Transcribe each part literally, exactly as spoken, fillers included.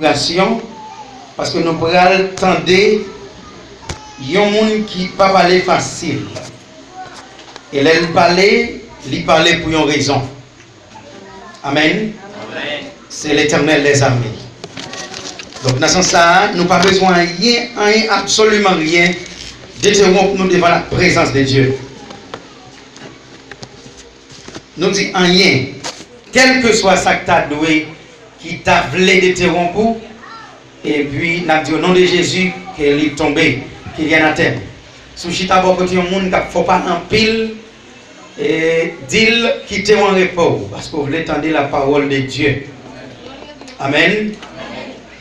Konsiderasyon, paske nou pral tande yon moun ki pa pale fasil. E lè l pale, li pale pou yon rezon. Amèn. Se Letènèl dèzame. Donk, nan sans sa a, nou pa bezwen anyen, anyen, absoliman ryen, detewonp nou devan la prezans de Dye. Nou di anyen, kèlkeswa sa k ta dwe, ki ta vle detewonp ou, epi n ap di, o non de Jezi, ke li tonbe, qu'il y en a terre. Si w chita bò kote yon moun k ap fè w pale anpil, e di l kite w an repo, paske w vle tande la parole de Dieu. Amèn.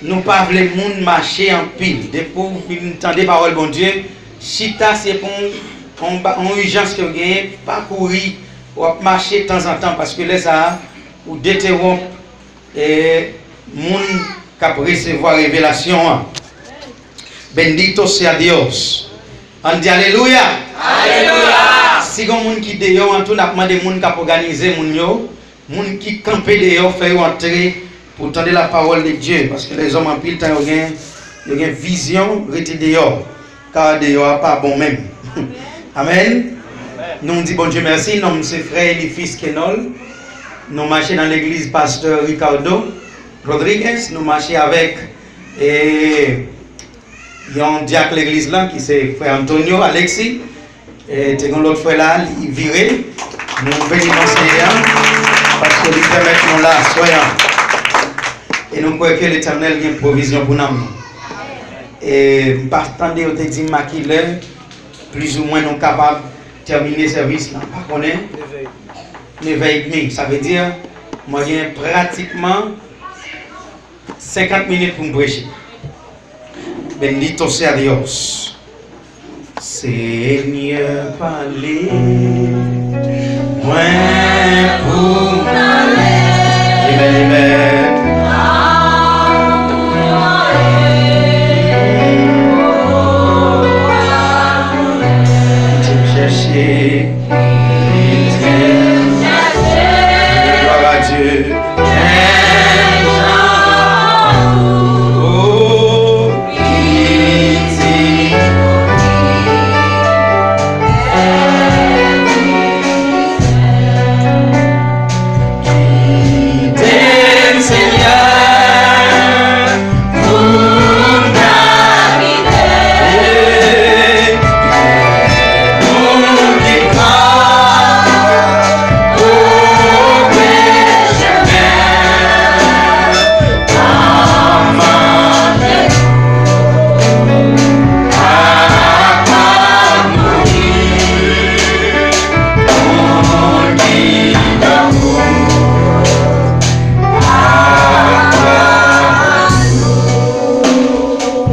Nou pa vle moun mache anpil. Depi w fin tande pawòl Bondye, chita, se pou yon, yon ba- yon ijans ke w genyen, pa kouri, w ap mache tanzantan, paske lè sa a, ou detewonp e moun k ap resevwa revelasyon an. Bendito sea Dios. Ann di alelouya. Alelouya. Si gen moun ki deyò an tou, n ap mande moun k ap òganize moun yo, moun ki kanpe deyò, fè yo antre pou tande la parole de Dieu, paske lèzòm anpil tan yo gen, yo gen vizyon, rete deyò. Ka deyò a pa bon menm. Amèn. Nou di Bondye mèsi. Non m se frè Elifis Kenol. Nou mache nan legliz pastè Ricardo Rodriguez. Nou mache avèk, e, yon dyak legliz lan ki se frè Antonio Alexis. E, te gen lòt frè la, li vire. Nou beni nan Senyè a, paske li pèmèt nou la aswè a. E nou kwè ke Letènèl gen pwovizyon pou nanm nou. E m pa tande yo te di m a kilè, plizoumwen, nou kapab tèmine sèvis la. M pa konnen. Nevè edmi. Sa vle di, mwen gen pratikman senkant minit pou m preche. Bendito sea Dios. Senyè, pale mwen pou m ale. Amen, amen. Kite m chèche. Kite m chèche. Gloire à Dieu.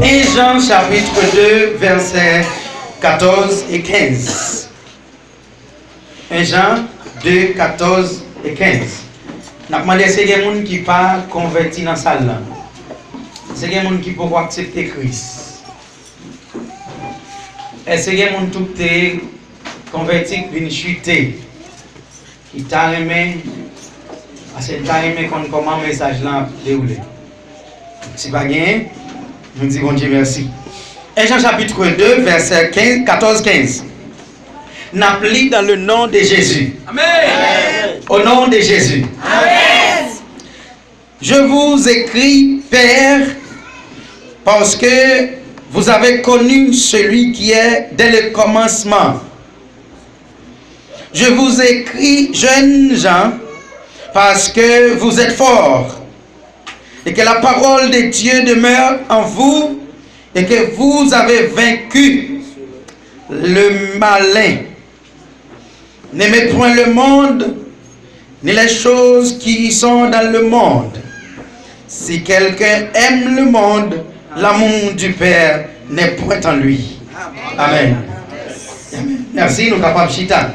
En Jan chapit de, vèsè katòz e kenz. En Jan de, katòz e kenz. N ap mande èske gen moun ki pa konvèti nan sal la? Èske gen moun ki poko aksepte Kris? Èske gen moun tou ki te konvèti, ki vin chite, ki ta renmen, paske m ta renmen konn kòman mesaj lan ap dewoule? Si pa genyen, nou di Bondye mèsi. En Jan chapit de, vèsè kenz, katòz, kenz. N ap li dans le nom de Jésus. Amen. Au nom de Jésus. Amen. Je vous écris, Père, parce que vous avez connu celui qui est dès le commencement. Je vous écris, jeunes gens, parce que vous êtes forts, et que la parole de Dieu demeure en vous, et que vous avez vaincu le malin. N'aimez point le monde, ni les choses qui sont dans le monde. Si quelqu'un aime le monde, l'amour du Père n'est point en lui. Amen. Amen. Mèsi, nou kapab chita.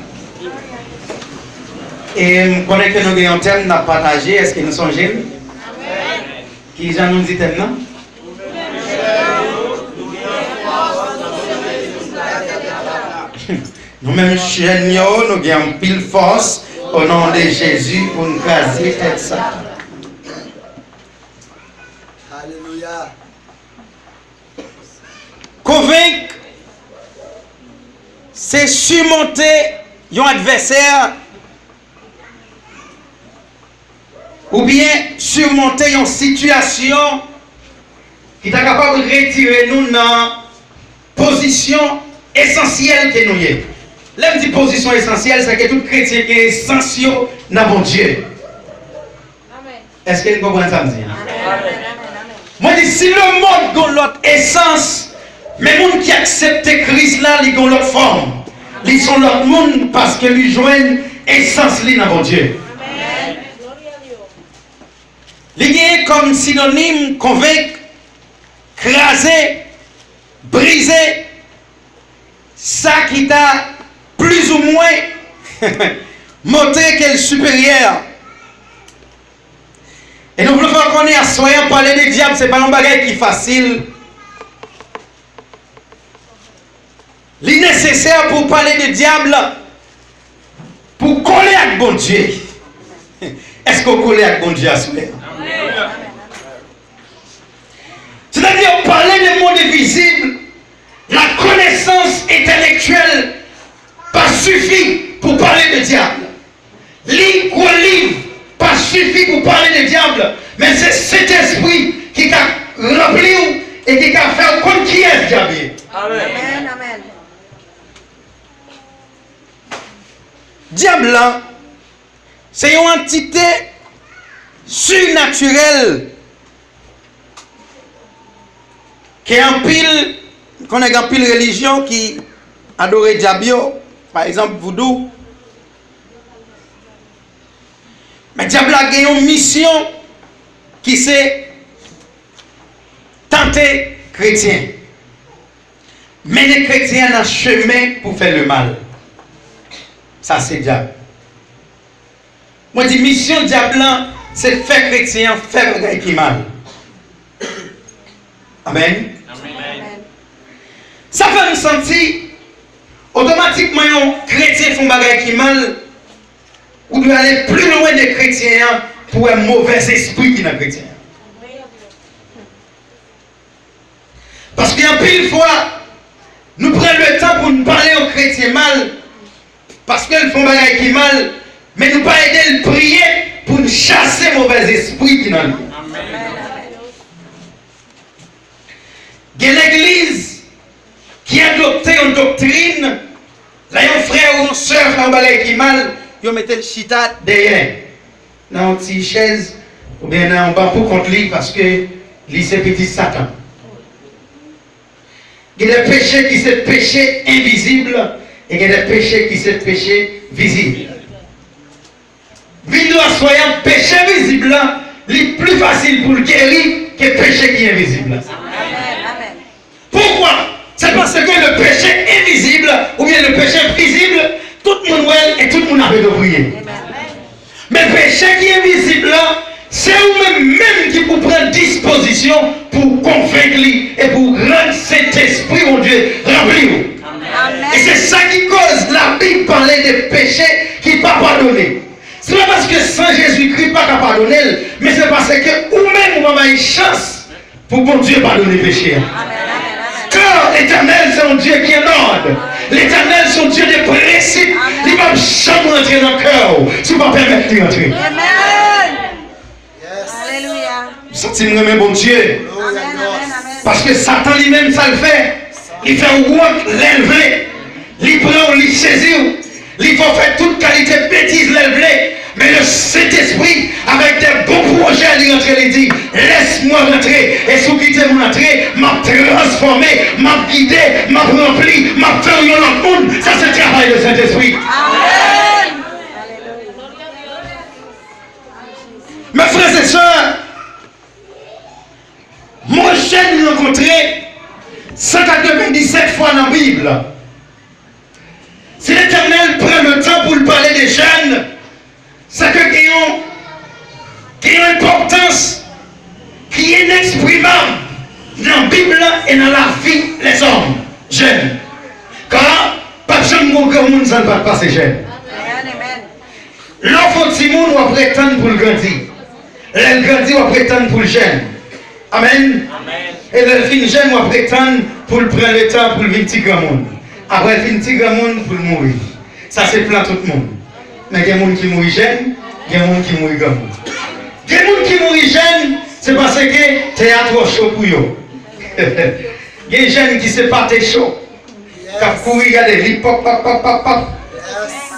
E m konnen ke nou gen yon tèm n ap pataje, èske nou sonje l? Kijan nou di tèm nan? Nou menm jèn yo, nou gen anpil fòs o non de Jezi pou n kraze tèt Satan. Alelouya. Konvenk se simonte yon advèsè oubyen simonte yon sitiyasyon ki ta kapab retire nou nan pozisyon esansyèl ke nou ye. Lè m di pozisyon esansyèl, se ke tout kretyen gen esans yo nan Bondye. Èske n konprann sa m di an? Mwen di, si lemonn gen yon lòt esans, men moun ki aksepte Kris la, li gen yon lòt fòm. Li se yon lòt moun paske li jwenn esans li nan Bondye. Li genyen kòm sinonim konvenk, kraze, brize, sa ki ta plizoumwen montre ke l siperyè. E nou vle fè w konnen aswè an, pale de dyab se pa yon bagay ki fasil. Li nesesè pou w pale de dyab pou w kole ak Bondye. Èske w kole ak Bondye aswè an? Sètadi, pale de mond envizib, la konesans entèlektyèl pa sifi pou pale de dyab. Li gwo liv pa sifi pou pale de dyab, men se Sentespri ki ka ranpli w e ki ka fè w konn kiyès dyab ye. Amèn. Amèn, amèn. Dyab lan, se yon antite sinatirèl ke anpil, konnen gen anpil relijyon ki adore dyab yo, pa egzanp, voudou. Men dyab la gen yon misyon ki se tante kretyen. Mennen kretyen an nan chemen pou fè lemal. Sa se dyab. Mwen di misyon dyab lan, se fè kretyen an fè bagay ki mal. Amèn. Amèn. Sa fè m santi, otomatikman yon kretyen fè yon bagay ki mal, ou dwe ale pli lwen de kretyen an pou wè movèzespri ki nan kretyen an. Paske anpil fwa, nou pran letan pou n pale yon kretyen mal, paske l fè yon bagay ki mal, men nou pa ede l priye pou n chase movèzespri ki nan li. Gen legliz ki adopte yon doktrin, lè yon frè ou yon sè fè yon bagay ki mal, yo mete l chita dèyè nan yon ti chèz oubyen nan yon ban pou kont li, paske li se pitit Satan. Gen de peche ki se peche envizib e gen de peche ki se peche vizib. Vin nou aswè an, peche vizib lan, li pli fasil pou l geri ke peche ki envizib lan. Amèn. Poukwa? Se paske le peche envizib oubyen le peche vizib, tout moun wè l e tout moun ap ede w priye. Men peche ki envizib lan, se ou menm menm ki pou pran dispozisyon pou w konvenk li e pou w rann Sentespri Bondye ranpli w. E se sa ki koz Labib pale de peche ki pa padone. Se pa paske san Jezikri pa ka padone l, men se paske ou menm ou pa bay chans pou Bondye padone peche a. Kè Letènèl se yon Dye ki an òd. Letènèl se yon Dye de prensip. Li p ap janm rantre nan kè w si w pa pèmèt li rantre. Amèn. Alelouya. M santi m renmen Bondye. Amèn, amèn, amèn. Paske Satan li menm, sa l fè, li fè w wont lè l vle. Li pran w, li sezi w. Li fè w fè tout kalite betiz lè l vle. Men le Sentespri, avèk de bon pwojè, li rantre, li di, "Laisse-moi rentrer." E si w kite m rantre, m ap transfòme, m ap gide, m ap ranpli, m ap fè w yon lòt moun. Sa se travay de Sentespri. Amèn. Mes frères et sœurs, mo jèn rankontre san katrevenndisèt fwa nan Bib la. Si Letènèl pran le tan pou l pale de jèn, se ke gen yon, gen yon enpòtans ki ineksprimab nan Bib la e nan lavi lèzòm. Jèn. Ka pa t janm gen yon granmoun san l pa t pase jèn. Amèn, amèn. Lè w fè yon timoun, w ap ret tann pou l grandi. Lè l grandi, w ap ret tann pou l jèn. Amèn. E lè l fin jèn, w ap ret tann pou l pran letan pou l vin ti granmoun. Apre l fin ti granmoun, pou l mouri. Sa se plan tout moun. Men gen moun ki mouri jèn, gen moun ki mouri granmoun. Gen moun ki mouri jèn, se paske tè a twò cho pou yo. Gen jèn ki se pate cho. K ap kouri gade li, pòp, pòp, pòp, pòp, pòp.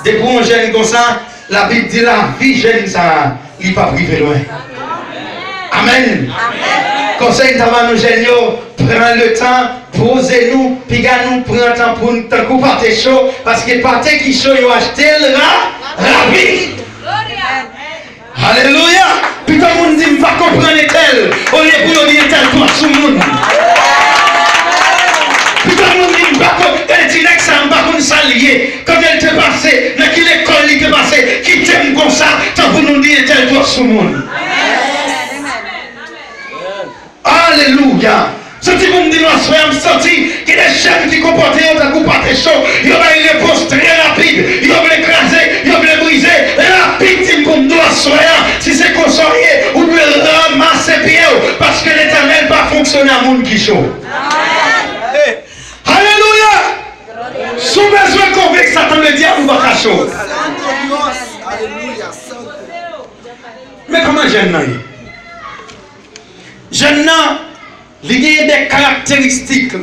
Depi w yon jèn konsa, Labib di lavi jèn sa a, li p ap rive lwen. Amèn. Konsèy m ta ba nou jèn yo, pran letan, poze nou, piga nou pran tan pou n tankou pate cho, paske pate ki cho yo achte l ra, rapid. Alelouya! Pito moun di m pa konprann entèl, olye pou yo di entèl twò sou moun. Pito moun di m pa konn, gade ti nèg sa m pa konn sa l ye. Kote l te pase, nan ki lekòl li te pase, kite m konsa, tankou nou di entèl twò sou moun. Alelouya! Santi pou m di nou aswè a, m santi gen de jèn ki konpòte yo tankou pate cho. Yo bay repons trè rapid. Yo vle kraze, yo vle brize. Rapid, di m pou m di w aswè a, si se konsa w ye, ou dwe ranmase pye w, paske Letènèl pa fonksyone a moun ki cho. Alelouya! Si w bezwen konvenk Satan, le dyab, ou pa ka cho. Men kòman jèn nan ye? Jèn nan, li genyen de karakteristik.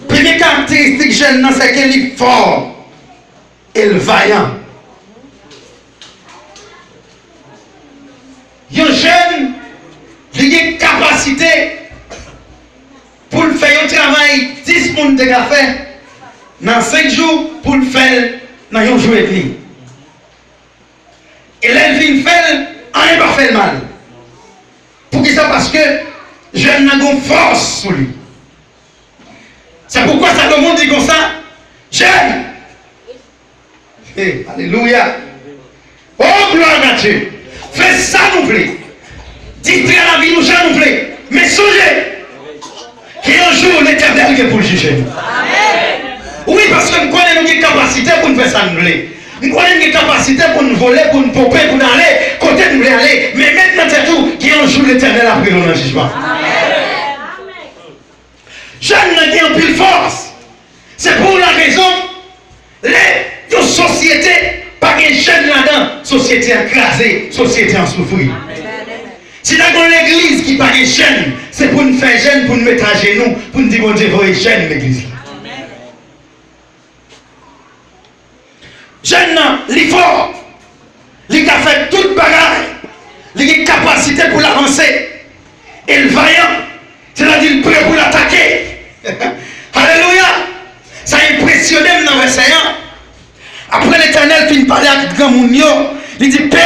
Premye karakteristik jèn nan, se ke li fò e l vayan. Yon jèn, li gen kapasite pou l fè yon travay dis moun te ka fè nan senk jou, pou l fè l nan yon jou edmi. E lè l fin fè l, anyen pa fè l mal. Poukisa? Paske jèn nan gen fòs sou li. Se poukwa Salomon di konsa, jèn, hey, alelouya, oh, gloire à Dieu, fè sa nou vle, distrè lavi nou jan nou vle, men sonje, gen yon jou Letènèl gen pou l jije nou. Wi, paske m konnen nou gen kapasite pou n fè sa n vle. M konnen n gen kapasite pou n vole, pou n ponpe, pou n ale kote n vle ale. Men met nan tèt ou, gen yon jou Letènèl ap rele w nan jijman. Jèn nan gen anpil fòs. Se pou la rezon, lè yon sosyete pa gen jèn ladan, sosyete an kraze, sosyete an soufri. Si ta gen yon legliz ki pa gen jèn, se pou n fè jèn, pou n met ajenou, pou n di Bondye voye jèn legliz la. Jèn nan, li fò, li ka fè tout bagay, li gen kapasite pou l avanse, e l vayan, sètadi l pre pou l atake. Alelouya! Sa enpresyone m nan vèsè a. Apre Letènèl fin pale ak granmoun yo, li di, Pè,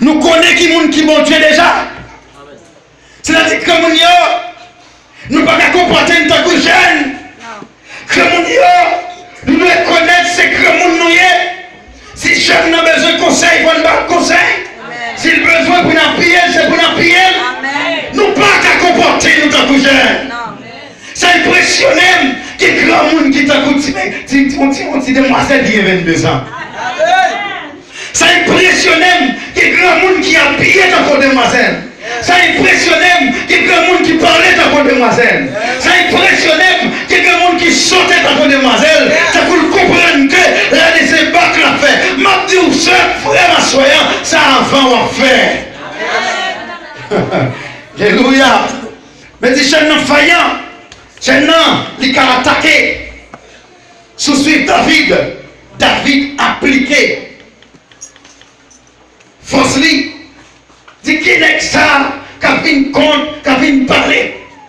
nou konnen ki moun ki Bondye deja. Sètadi granmoun yo, nou pa ka konpòte n tankou jèn. Granmoun yo, nou rekonèt se granmoun nou ye. Si jèn nan bezwen konsèy, fò n ba l konsèy. Si l bezwen pou n apiye l, se pou n apiye l. Nou pa ka konpòte nou tankou jèn. Sa enpresyone m, gen granmoun ki tankou ti, ti, ti, ti, ti demwazèl ki gen venndezan. Sa enpresyone m, gen granmoun ki abiye tankou demwazèl. Sa enpresyone m, gen granmoun ki pale tankou demwazèl. Sa enpresyone m, gen granmoun ki sote tankou demwazèl, tankou l konprann ke lè se bak l ap fè. M ap di w, sè, frè m, aswè a, sa avan w ap fè. Alelouya! Men di jèn nan vayan, jèn nan, li ka atake. Si w swiv David, David aplike fòs li. Di, ki nèg sa k ap vin kont, k ap vin pale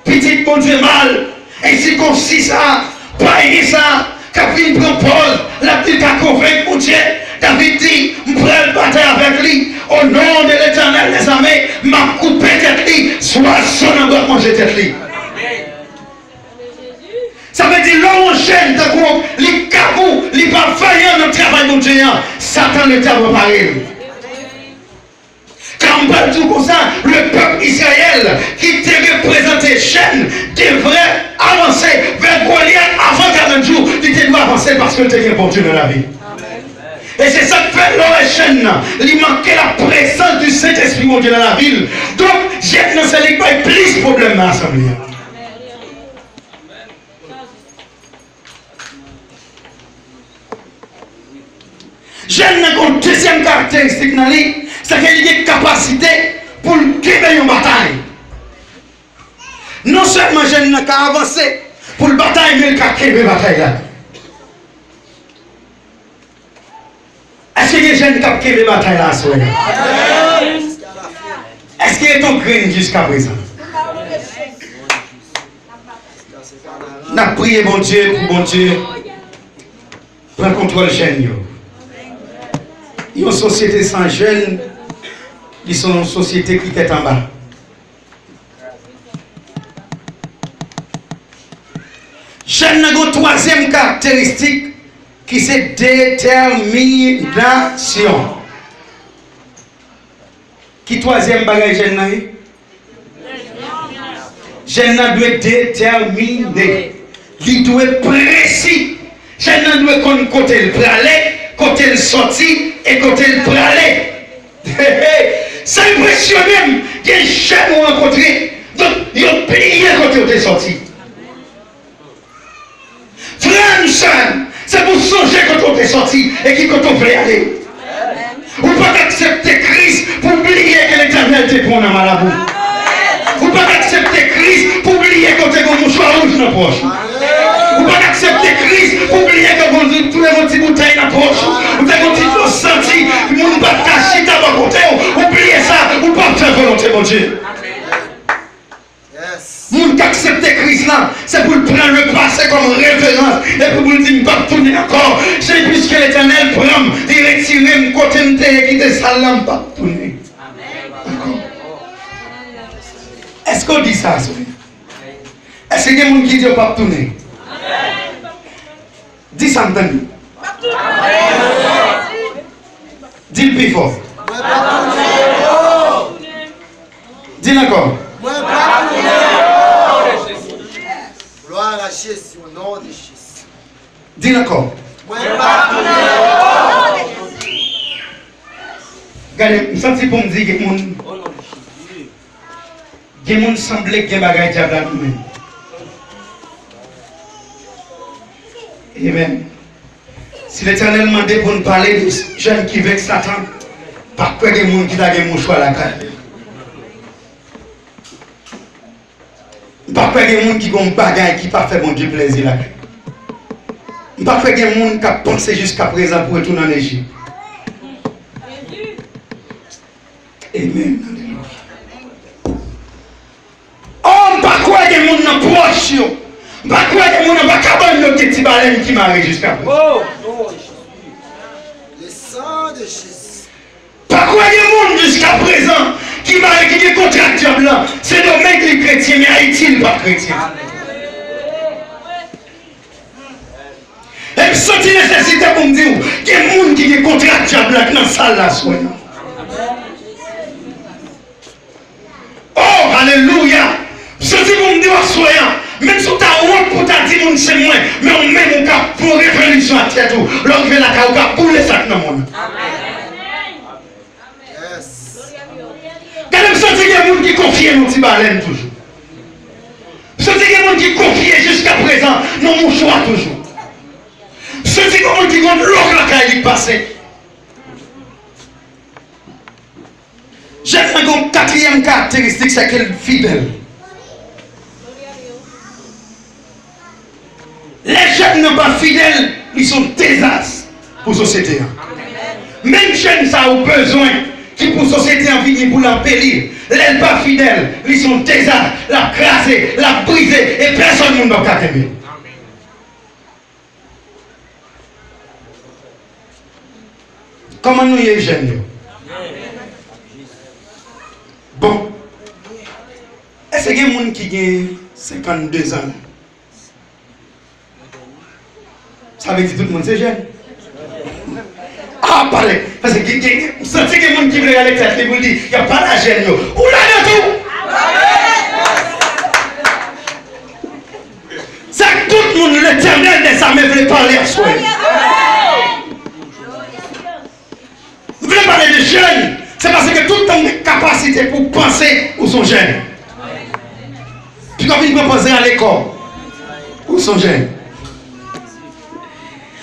pitit Bondye mal, ensikonsi sa, payen sa, k ap vin pran pòz l ap di l ka konvenk Bondye? David di, m pral batay avèk li. O non de Letènèl dèzame, m ap koupe tèt li, swazo nan bwat manje tèt li. Sa vle di, lè yon jèn tankou li kabou, li pa vayan nan travay Bondye an, Satan Ledyab anpare l. Kan m pral di w konsa, lepèp Izrayèl ki te reprezante jèn devre avanse vè Golyat avan karant jou, li te dwe avanse paske l te gen Bondye nan lavi. E se sa k fè lè w wè jèn nan, li manke la présence du Saint-Esprit Bondye nan lavi l. Donk, jèn nan se li k bay plis pwoblèm nan asanble a. Jèn nan gen yon dezyèm karakteristik nan li, se ke li gen kapasite pou l kenbe yon batay. Non sèlman jèn nan ka avanse pou l batay, men l ka kenbe batay la. Èske gen jèn k ap kenbe batay la aswè a? Èske gen yon grenn jiskaprezan? N ap priye Bondye pou Bondye pran kontwòl jèn yo. Yon sosyete san jèn, li se yon sosyete ki tèt anba. Jèn nan gen yon twazyèm karakteristik ki se detèminasyon. Ki twazyèm bagay jèn nan ye? Jèn nan dwe detèmine. Li dwe presi. Jèn nan dwe konn kote l prale, kote l sòti e kote l prale. Sa enpresyone m, gen jèn ou rankontre, donk, yo bliye kote yo te sòti. Frè m, sè m, se pou w sonje kote w te sòti e ki kote w vle ale. Ou pa ka aksepte Kris pou w bliye ke Letènèl te pran w nan malabou. Ou pa ka aksepte Kris pou w bliye ke w te gen yon mouchwa wouj nan pòch ou. Ou pa ka aksepte Kris pou w bliye ke w te gen yon ti boutèy nan pòch ou. Ou te gen yon ti dlo santi, moun pa t ka chita bò kote w. Ou bliye sa, ou p ap fè volonte Bondye. Moun k aksepte Kris la, se pou l pran lepase kòm referans, epi pou l di, "M p ap tounen ankò." Se piske Letènèl pran m, li retire m kote m te ye, kite sal la, m p ap tounen ankò. Èske w di sa aswè? Èske gen moun ki di yo p ap tounen? Di sa m tande. Di l pi fò. Mwen p ap tounen ankò. Di l ankò. Mwen p ap tounen ankò. Gloire à Jésus, au nom de Jésus. Di l ankò. Mwen p ap tounen ankò. Gade, m santi pou m di gen moun. Gen moun sanble gen bagay dyab la nan men. Amen. Si Letènèl mande pou n pale de jèn ki venk Satan, pa kwè gen moun ki ta gen mouchwa lakay li. M pa kwè gen moun ki gon bagay ki pa fè Bondye plezi lakay li. M pa kwè gen moun k ap panse jiskaprezan pou retounen ann Ejip. Amen. Alelouya. Oh, m pa kwè gen moun nan pwòch yo. M pa kwè gen moun nan vagabon yo ki gen ti balèn ki mare jiskaprezan. Le sang de Jésus. Pa kwè gen moun jiskaprezan ki mare, ki gen kontra ak dyab la. Sendomeng li kretyen, men Ayiti li pa kretyen. E m santi nesesite pou m di w, gen moun ki gen kontra ak dyab la k nan sal la aswè a. Oh, alelouya! M santi pou m di w aswè a, menm si w ta wont pou w ta di moun se mwen, men w menm ou ka pran rezolisyon ak tèt ou. Lè w rive lakay ou, ou ka boule sa k nan men w. Gade, m santi gen moun ki konfye nan ti balèn toujou. M santi gen moun ki konfye jiskaprezan nan mouchwa toujou. M santi gen moun ki gon dlo lakay li k pase. Jèn nan gen yon katriyèm karakteristik, se ke l fidèl. Lè jèn nan pa fidèl, li se yon dezas pou sosyete an. Menm jèn sa ou bezwen ki pou sosyete an vini pou l anbeli, lè l pa fidèl, li se yon dezas, l ap kraze, l ap brize, e pèsòn moun p ap ka kenbe l. Kòman nou ye, jèn yo? Bon, èske gen moun ki gen senkannde zan? Sa vle di tout moun se jèn. Ah, pale. Paske gen, gen, m santi gen moun ki vle rale tèt li pou l di, y ap pale a jèn yo. Ou ladan tou? Se ak tout moun Letènèl dèzame vle pale aswè. jèn, se paske tout tan w gen kapasite pou w panse, ou se yon jèn. Piga w vin pran pòz rale kò w, ou se yon jèn.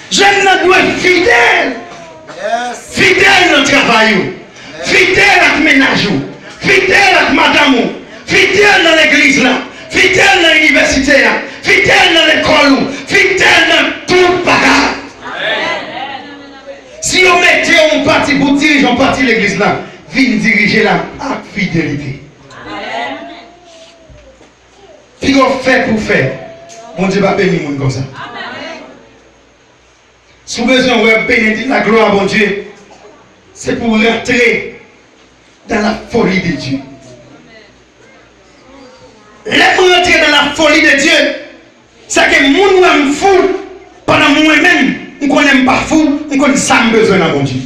Jèn nan dwe fidèl. Fidèl nan travay ou. Fidèl ak mennaj ou. Fidèl ak madanm ou. Fidèl nan legliz la. Fidèl nan inivèsite a. Fidèl nan lekòl ou. Fidèl nan tout bagay. Si yo mete w yon pati pou w dirije yon pati legliz la, vin dirije l ak fidelite. Piga w fè pou w fè. Bondye pa beni moun konsa. Si w bezwen wè benedi laglwa Bondye, se pou w rantre dans la folie de Dieu. Lè m rantre dans la folie de Dieu, se ke moun wè m fou, pandan mwen menm, m konnen m pa fou, m konn sa m bezwen nan Bondye.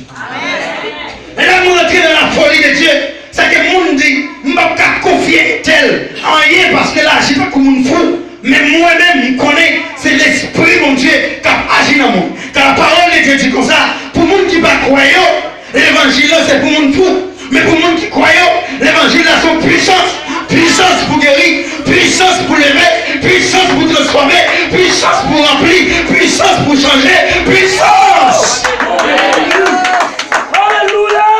Lè m rantre dans la folie de Dieu, se ke moun di, m p ap ka konfye entèl anyen paske l aji tankou moun fou. Men mwen menm, m konnen se Lespri Bondye k ap aji nan moun. Kan la parole de Dieu di konsa, pou moun ki pa kwè yo, levanjil la se pou moun fou. Men pou moun ki kwè yo, levanjil la se yon pwisans. Pwisans pou geri, pwisans pou leve, pwisans pou transfòme, pwisans pou ranpli, pwisans pou chanje, pwisans. Alelouya!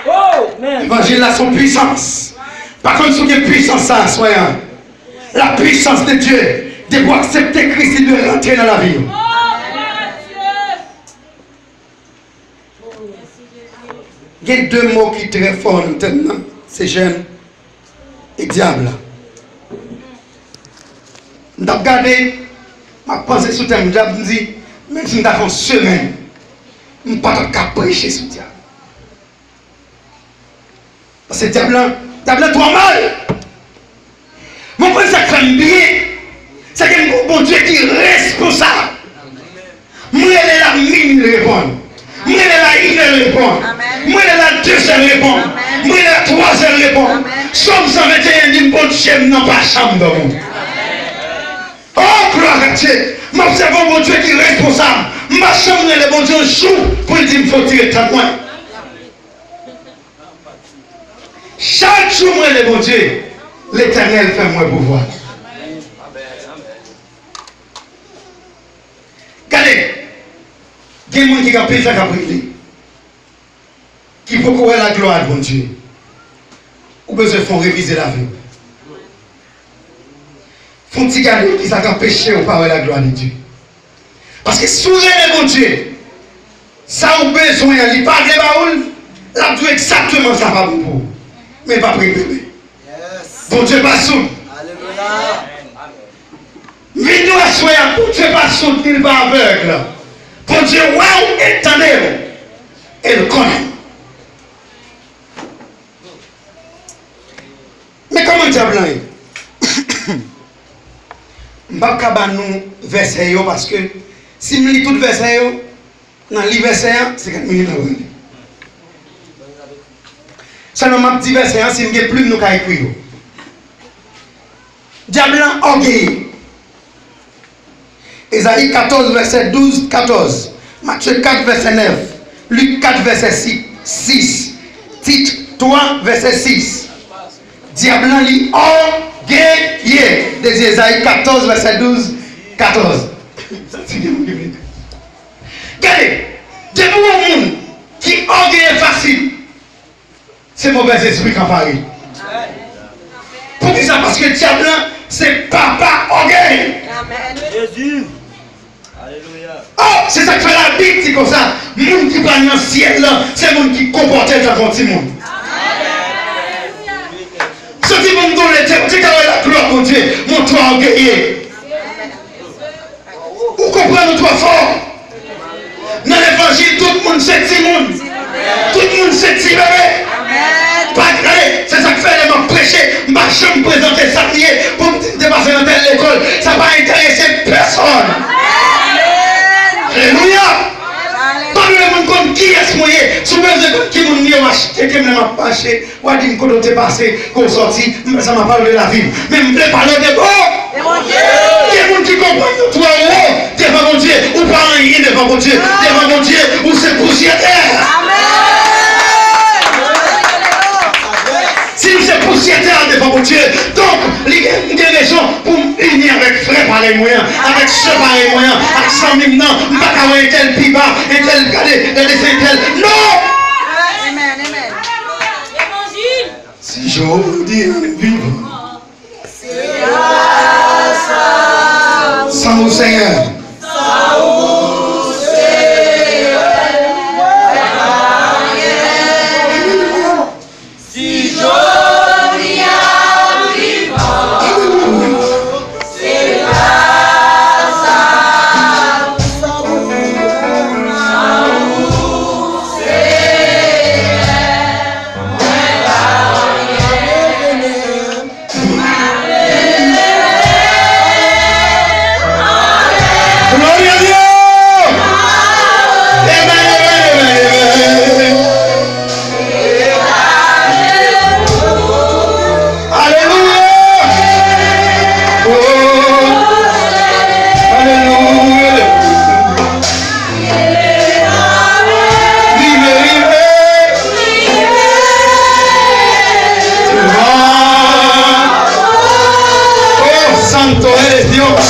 Oh, man! Levanjil la se yon pwisans. Pa konn si w gen pwisans sa aswè a. La puissance de Dieu, depi w aksepte Kris, li dwe rantre nan lavi w. Gen de mo ki trè fò nan tèm nan, se jèn e dyab la. M t ap gade, m ap panse sou tèm dyab, m di, menm si m ta fè yon semèn, m pa t ap ka preche sou dyab. Paske dyab lan, dyab lan twò mal. Mwen konn sa k fè m byen, se ke m gen yon Bondye ki responsab. M rele l a minui, l reponn. M rele l a inè, l reponn. M rele l a dezè, l reponn. M rele l a twazè, l reponn. Sòm san venteyen di m, Bondye m nan pa janm dòmi. Oh, gloire à Dieu! M ap sèvi yon Bondye ki responsab. M pa janm rele Bondye yon jou pou l di m fò w tire tèt mwen. Chak jou mwen rele Bondye, Letènèl fè m wè pouvwa l. Gade, gen moun ki gen anpil tan k ap rele, ki poko wè laglwa de Bondye. Ou bezwen fè yon revize lavi w. Fè yon ti gade kisa k anpeche w pa wè laglwa de Dye. Paske si w rele Bondye, sa w bezwen an, li pa vle ba ou l, l ap di w egzakteman sa pa bon pou ou. Men l p ap regle. Bondye pa soud. M vin di w aswè a, Bondye pa soud, ni l pa avèg. Bondye wè w e l tande w. E l konnen. Men kòman dyab lan ye? M p ap ka ba nou vèsè yo, paske si m li tout vèsè yo, nan li vèsè a, senkant minit la pral li. Sèlman m ap di vèsè a, si m gen plim, nou ka ekri yo. Dyab lan ògeye. Ezayi katòz, vèsè douz, katòz. Matye kat, vèsè nèf. Lik kat, vèsè sis. Tit twa, vèsè sis. Dyab lan, li ògeye. Dezi Ezayi katòz, vèsè douz, katòz. Gade, depi w wè yon moun ki ògeye fasil, se movèzespri k anpare l. Poukisa? Paske dyab lan se papa ògèy. Jezi. Alelouya. Oh, se sa k fè Labib di konsa, moun ki pral nan syèl la, se moun ki konpòte l tankou yon timoun. Se timoun tou lete, ou te ka wè laglwa Bondye, men w twò ògeye. Ou konprann ou twò fò. Nan levanjil, tout moun se timoun. Tout moun se ti bebe. Pa gade, se sa k fè lè m ap preche, m pa janm prezante sa m ye pou m di m te pase nan tèl lekòl. Sa pa enterese pèsòn. Alelouya! Pa vle moun konn kiyès mwen ye. Si w bezwen konn ki moun m ye, w a cheke m lè m ap mache. W a di m kote w te pase, kote w sòti, m fè sa m ap pale de lavi m. Men m vle pale de Bon. Gen moun ki konprann yo twò wo devan Bondye. Ou pa anyen devan Bondye. Devan Bondye, ou se pousyè tè. Amèn. M se pousyè tè a devan Bondye. Donk, li gen, m gen rezon pou m ini avèk frè parèy mwen an, avèk sè parèy mwen an, ak zanmi m nan. M pa ka wè entèl pi ba, entèl gade, gade se entèl. Non! Amen, amen. Si jodi m vivan, san ou, Senyè. Si jodi a m vivan, se gras a ou, san ou, Senyè, mwen pa anyen. Glory a Dios! Amen, amen, amen, amen. Alelouya! Oh, alelouya! Rive, rive. Ah. Oh, santo eres Dios.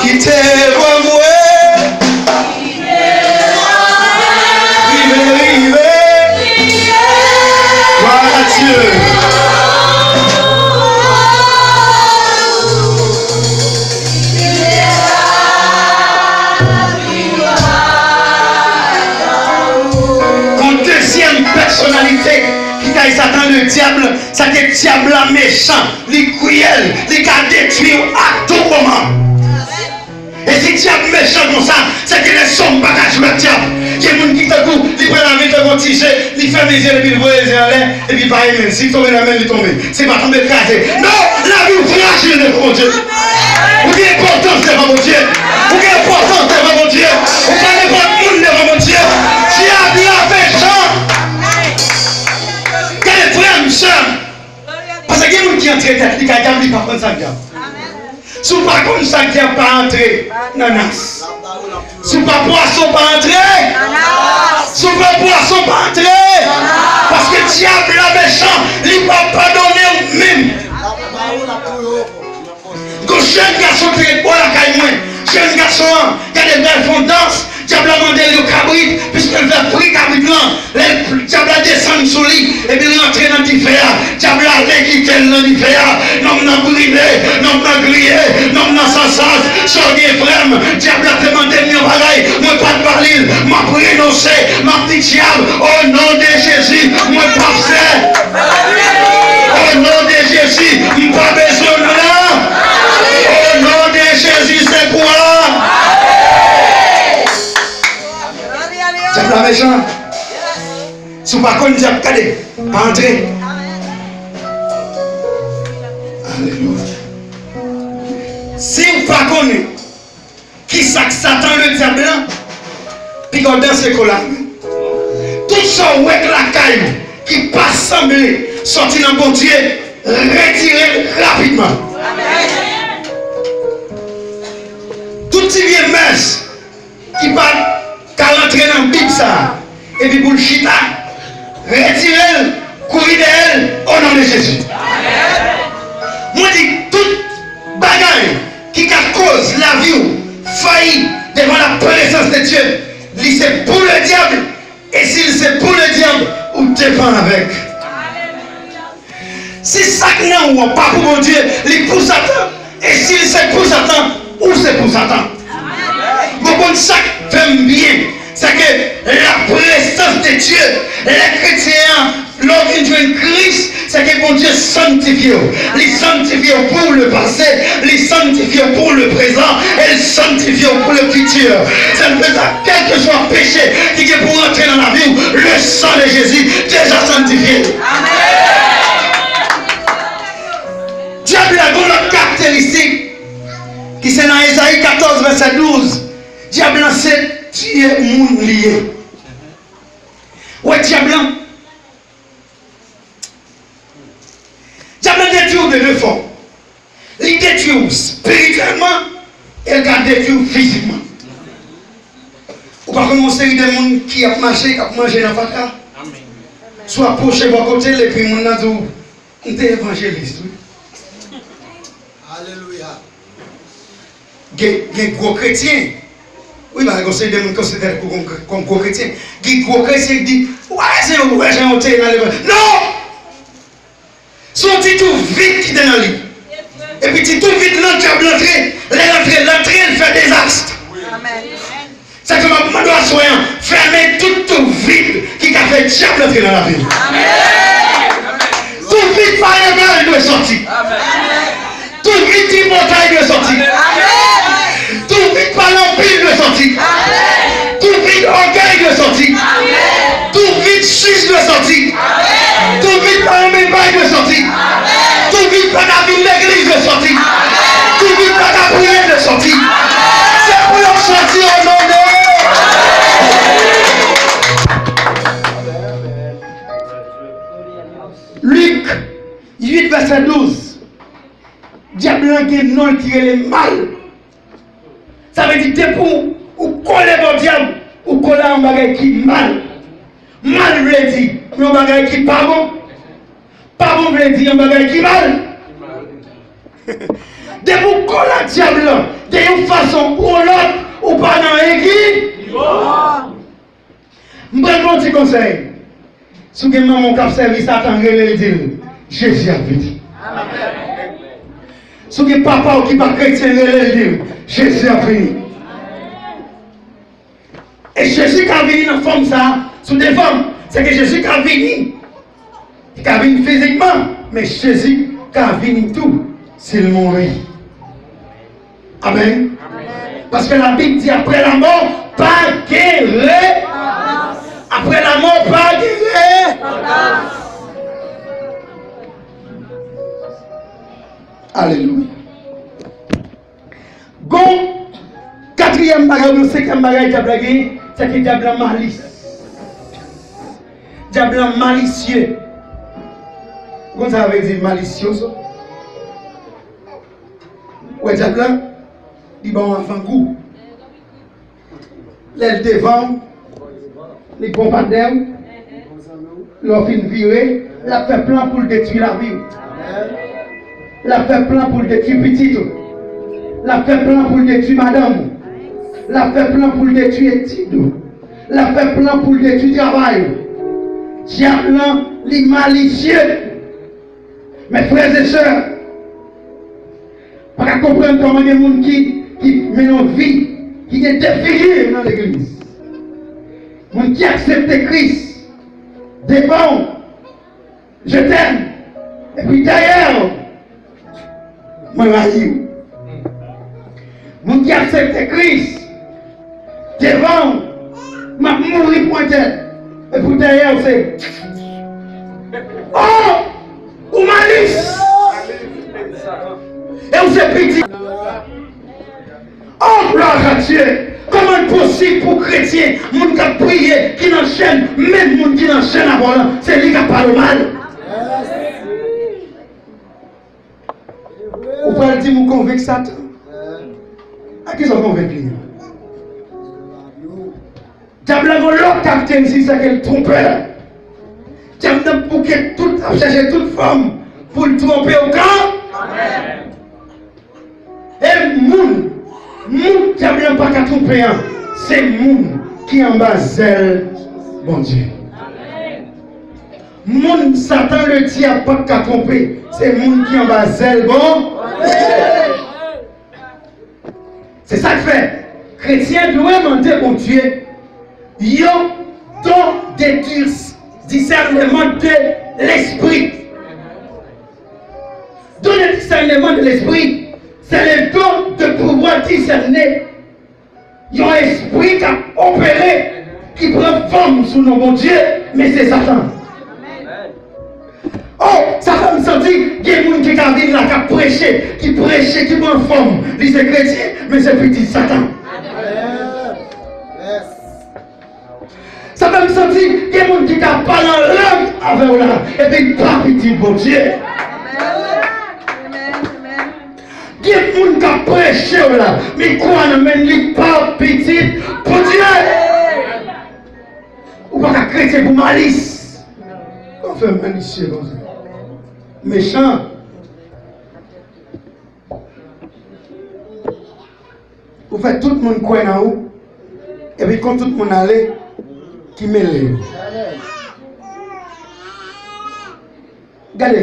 Kite vwa mwen. Rive, rive. Gloire à Dieu. Yon dezyèm pèsonalite ki kay Satan, le diable, sa ke dyab la mechan, li kriyèl, li ka detwi w a tou moman. E si dyab mechan konsa, se ke lèzòm pa ka jwe ak dyab. Gen moun ki tankou, li pran lavi tankou yon ti je, li fèmen je l epi l voye je anlè, epi pa renmen l. Si l tonbe nan men l, li tonbe. Si l pa tonbe, l kraze. Non, lavi w frajil devan Bondye. Ou gen enpòtans devan Bondye. Ou gen enpòtans devan Bondye. Ou pa nenpòt moun devan Bondye. Dyab la mechan. Gade frè m, sè m. Paske gen moun ki antre tèt li kay dyab, li pa konn sa k dyab. Si w pa konn sa k dyab, pa antre nan nas. Si w pa pwason, pa antre. Si w pa pwason, pa antre. Paske dyab la mechan, li pa padone w menm. Gon jèn gason ki ret bò lakay mwen. Jèn gason an, gade l pral fè yon dans. Dyab la mande l yon kabrit, piske l vle fri kabrit lan. Lè dyab la desann sou li, epi l rantre nan dife a. Dyab la ale kite l nan dife a. Nonm nan brile, nonm nan griye, nonm nan san sans. Sa w gen, frè m? Dyab la te mande m yon bagay, mwen pa t ba li l. M ap renonse, m ap di dyab, o non de Jezi, mwen p ap fè. O non de Jezi, m pa bezwen w nan la. O non de Jezi, se pou a. Dyab la mechan. Si w pa konn dyab, gade, pa antre. Alelouya. Si w pa konnen kisa k Satan, le diab lan, piga w danse kou la. Tout sa w wè k lakay ou ki pa sanble sòti nan Bondye, retire l rapidman. Tout ti vye mès ki pa ka rantre nan Bib sa a, epi pou l chita, retire l, kouri dèyè l, o non de Jezi. Mwen di, tout bagay ki ka koz lavi w fayi devan la prezans de Dye, li se pou le diable, e si l se pou le diable, ou devan avèk. Si sa k nan ou an pa pou Bondye, li pou Satan. E si l se pou Satan, ou se pou Satan. Mwen konn sa k fè m byen, se ke la prezans de Dye, lè kretyen an, lè w vin jwenn Kris, se ke Bondye sanntifye w. Li sanntifye w pou le pase, li sanntifye w pou le prezan, e l sanntifye w pou le fiti. Se vle sa, kèlkeswa peche ki gen pou rantre nan lavi w, le san de Jezi deja sanntifye l. Dyab la gen yon lòt karakteristik ki se nan Ezayi katòz, vèsè douz. Dyab lan se tiye moun li ye. Wè dyab lan. Dyab lan detwi w de de fòm. Li detwi w espirityèlman e l ka detwi w fizikman. Ou pa Gen yon seri de moun ki ap mache, k ap manje nan fatra. Si w apwoche bò kote l, epi moun nan di w, "M te evanjelis, wi." Gen, gen gwo kretyen. Wi, bagay, gen yon seri de moun konsidere kòm, kòm gwo kretyen. Gen gwo kretyen ki di, "Ou pa bezwen wè jan yo te ye nan levanjil." Non! Se yon ti tou vid ki te nan li. Epi ti tou vid lan, dyab lan antre. Lè l antre, l antre, l fè dezas. Sa fè m ap mande w aswè an, fèmen tout tou vid ki ka fè dyab lan antre nan lavi w. Tou vid pa legal dwe sòti. Tou vid tripotay dwe sòti. Tou vid pale anpil dwe sòti. Tou vid ògèy dwe sòti. Tou vid jij dwe sòti. Tou vid pa renmen bay dwe sòti. Tou vid pa ka vin legliz dwe sòti. Tou vid pa ka priye dwe sòti. Se pou yo sòti o non de Lik uit vèsè douz. Dyab lan gen non l ki rele mal. Sa vle di depi w, ou kole bò dyab, ou kole a yon bagay ki mal. Mal vle di yon bagay ki pa bon. Pa bon vle di yon bagay ki mal. Depi w kole ak dyab lan, de yon fason ou yon lòt, ou pa nan ekilib. M pral ba w ti konsèy. Si w gen manman w k ap sèvi Satan, rele l, di l, "Jezi ap vini." Si w gen papa w ki pa kretyen, rele l, di l, "Jezi ap vini." E Jezi ka vini nan fòm sa a, sou de fòm. Se ke Jezi ka vini. Li ka vini fizikman, men Jezi ka vini tou si l mouri. Amèn. Paske Labib di, apre lanmò, pa gen re-, apre lanmò, pa gen re-, Alelouya. Gon katriyèm bagay oubyen senkyèm bagay dyab la genyen, se ke dyab la malis. Dyab la malisye. Ou konn sa vle di malisye? Wè dyab la, li ba w avangou. Lè l devan w, li bon patnè w. Lè w fin vire, l ap fè plan pou l detwi lavi w. L ap fè plan pou l detwi pitit ou. L ap fè plan pou l detwi madanm ou. L ap fè plan pou l detwi etid ou. L ap fè plan pou l detwi travay ou. Dyab lan, li malisye. Men frè e sè, pa ka konprann kòman gen moun ki, ki mennen yon vi ki gen de figi nan legliz. Moun ki aksepte Kris devan w, "Je t'aime," epi dèyè w, "Mwen rayi w." Moun ki aksepte Kris devan w, "M ap mouri pou entèl." Epi dèyè w se, "Oh, ou malis! E w se pitit." Oh, gloire à Dieu! Kòman l posib pou kretyen, moun k ap priye, ki nan chèn, menm moun ki nan chèn avè w lan, se li k ap pale w mal? Ou pral di m ou konvenk Satan? A kisa w konvenk li? Dyab la gen yon lòt karakteristik, se ke l twonpè. Dyab nan bouke tout, ap chèche tout fòm pou l twonpe w kan. E moun, moun dyab la pa ka twonpe an, se moun ki anba zèl Bondye. Moun Satan le dyab pa ka twonpe, se moun ki anba zèl Bondye. Se sa k fè kretyen dwe mande Bondye yon don de dis-, discernement de l'esprit. Don de discernement de l'esprit, c'est le don de pouvoir discerner yon espri k ap opere, ki pran fòm sou non Bondye, men se Satan. Oh, sa fè m santi gen moun ki ka vin la, k ap preche, ki preche, ki pran fòm, li se kretyen, men se pitit Satan. Sa fè m santi gen moun ki ka pale an lang avè w la, epi l pa pitit Bondye. Gen moun k ap preche w la, men kwa nan men li pa pitit Bondye. pa ka kretyen pou malis. Kòman fè malisye konsa? Mechan. Ou fè tout moun kwè nan ou, epi kon tout moun ale, ki mele yo. Gade,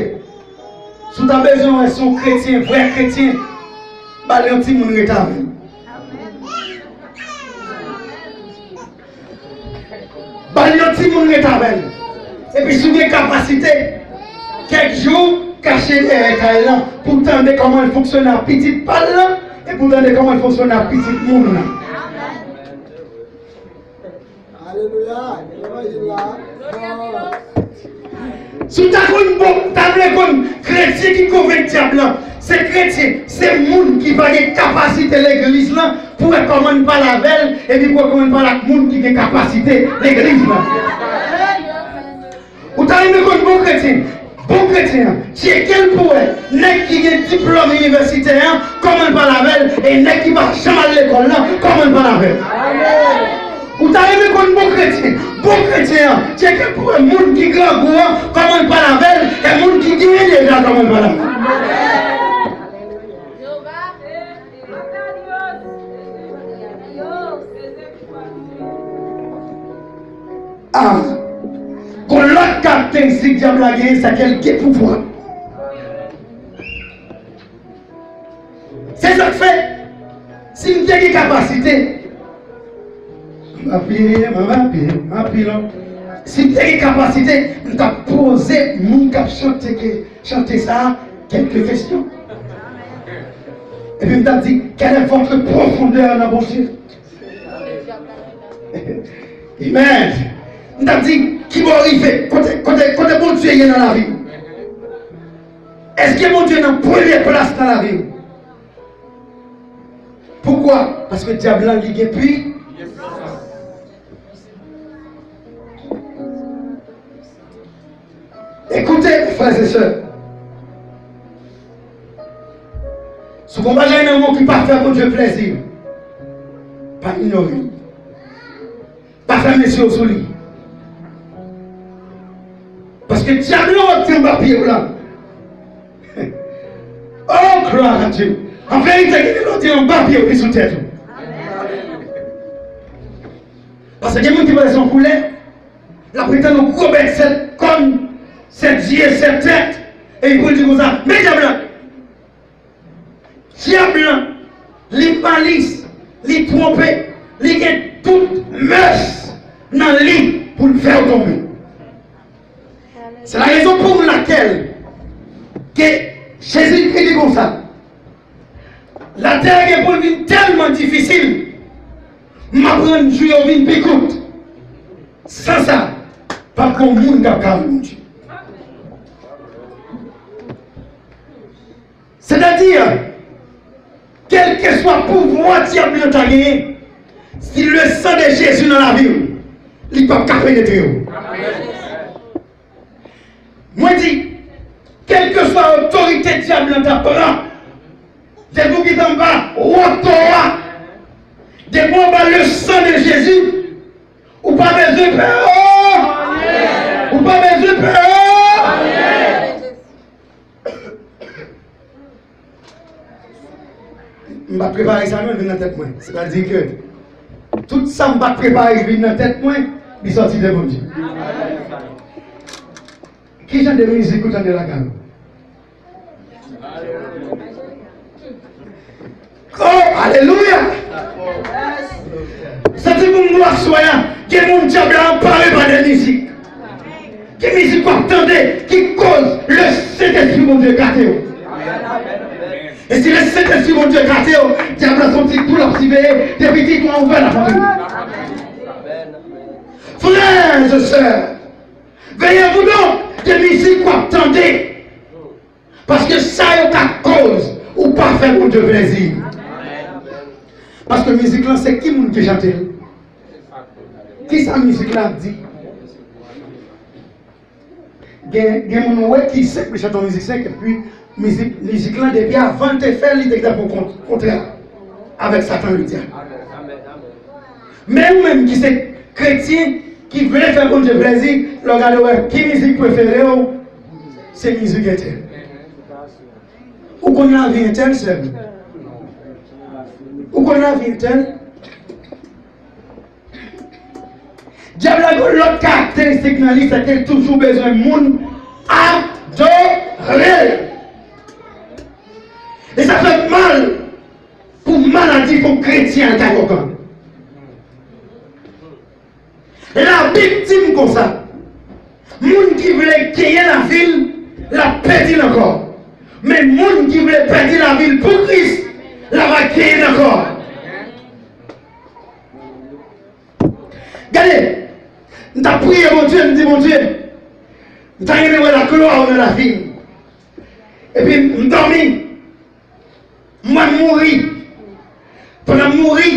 si w ta bezwen wè si yon kretyen, vrè kretyen, ba l yon timoun ret avè l. Ba l yon timoun ret avè l. Epi si w gen kapasite, kèk jou, kache dèyè kay lan pou w tande kòman l fonksyone ak pitit pa l lan, epi w tande kòman l fonksyone ak pitit moun lan. Alelouya. Levanjil la. Si w ta konn bon, ta vle konn kretyen ki konvenk dyab lan, se kretyen, se moun ki pa gen kapasite legliz lan pou wè kòman n pale avè l, epi pou wè kòman n pale ak moun ki gen kapasite legliz lan. Ou ta renmen konn bon kretyen? Bon kretyen an, tcheke l pou wè nèg ki gen diplòm inivèsitè an, kòman l pale avè l, e nèg ki pa janm al lekòl lan, kòman l pale avè l. Ou ta renmen konn bon kretyen? Bon kretyen an, tcheke l pou wè moun ki grangou an, kòman l pale avè l, e moun ki genyen deja, kòman l pale avè l. Ah, gon lòt karakteristik dyab la genyen, se ke l gen pouvwa. Se sa k fè, si m te gen kapasite, m ap pye, m ap pye, m ap pye non. Si m te gen kapasite, m t ap poze moun k ap chante ke, chante sa a, kèlke kesyon. Epi m t ap di, quelle est votre profondeur nan Bondye? Amen. M t ap di, ki bò w rive? Kote, kote, kote Bondye ye nan lavi w? Èske Bondye nan premye plas nan lavi w? Poukwa? Paske dyab lan li gen pi. Ekoute, frè e sè. Si w gon bagay nan men w ki pa fè Bondye plèzi, pa inyore l. Pa fèmen je w sou li. Paske dyab lan w ap di anba pye w la. Oh, gloire à Dieu. An verite, gen de lòt anba pye w ki sou tèt ou. Paske gen moun ki parèt yon koulè, l ap pretann yon gwo bèt sèt kòn, sèt zye, sèt tèt, epi pou l di konsa, men dyab lan. Dyab lan, li malis, li twonpe, li gen tout mès nan li pou l fè w tonbe. Se la rezon pou lakèl ke Jezi te di konsa, latè gen pou l vin tèlman difisil, m ap rann jou yo vin pi kout. San sa, p ap gen moun k ap ka wè Bondye. Sètadi, kèlkeswa pouvwa dyab lan ta genyen, si le sang de Jésus nan lavi w, li p ap ka penetre w. Mwen di, kèlkeswa otorite dyab lan ta pran, depi w gentan anba woto a, depi w anba le sang de Jésus, ou pa bezwen pè. Ou pa bezwen pè. M pa t prepare sa non, l vin nan tèt mwen. Sètadi ke tout sa m pa t prepare ki vin nan tèt mwen, li sòti de Bondye. Ki jan de mizik ou tande lakay ou? Oh, alelouya! Santi pou m di w aswè a, gen moun dyab la anpare pa de mizik. Gen mizik w ap tande ki koz le Sentespri Bondye gate w. E si le Sentespri Bondye gate w, dyab la se yon ti tou l ap siveye, depi ti tou a ouvè l ap antre. Frères et sœurs, veillez-vous donc de mizik w ap tande. Paske sa yo ka koz ou pa fè Bondye plezi. Paske mizik lan se ki moun ki chante l? Kisa mizik la ap di? Gen, gen moun ou wè ki senp, li chante yon mizik senp, epi mizik, mizik lan depi avan l te fè l, li te gentan fè yon kont-, kontra avèk Satan, le dyab. Men ou menm ki se kretyen, ki vle fè Bondye plèzi, lè w gade w wè ki mizik prefere w, se mizik entèl. Ou konn lavi entèl, sè m? Ou konn lavi entèl? Dyab la gen yon lòt karakteristik nan li, se ke l toujou bezwen moun adore l. E sa fè mal pou maladi pou kretyen al kay okan. Labib di m konsa, moun ki vle genyen lavi l, l ap pèdi l ankò. Men moun ki vle pèdi lavi l pou Kris, l ap genyen l ankò. Gade, m t ap priye Bondye, m di, Bondye, m ta renmen wè laglwa w nan lavi m. Epi m dòmi, m wè m mouri. Pandan m mouri,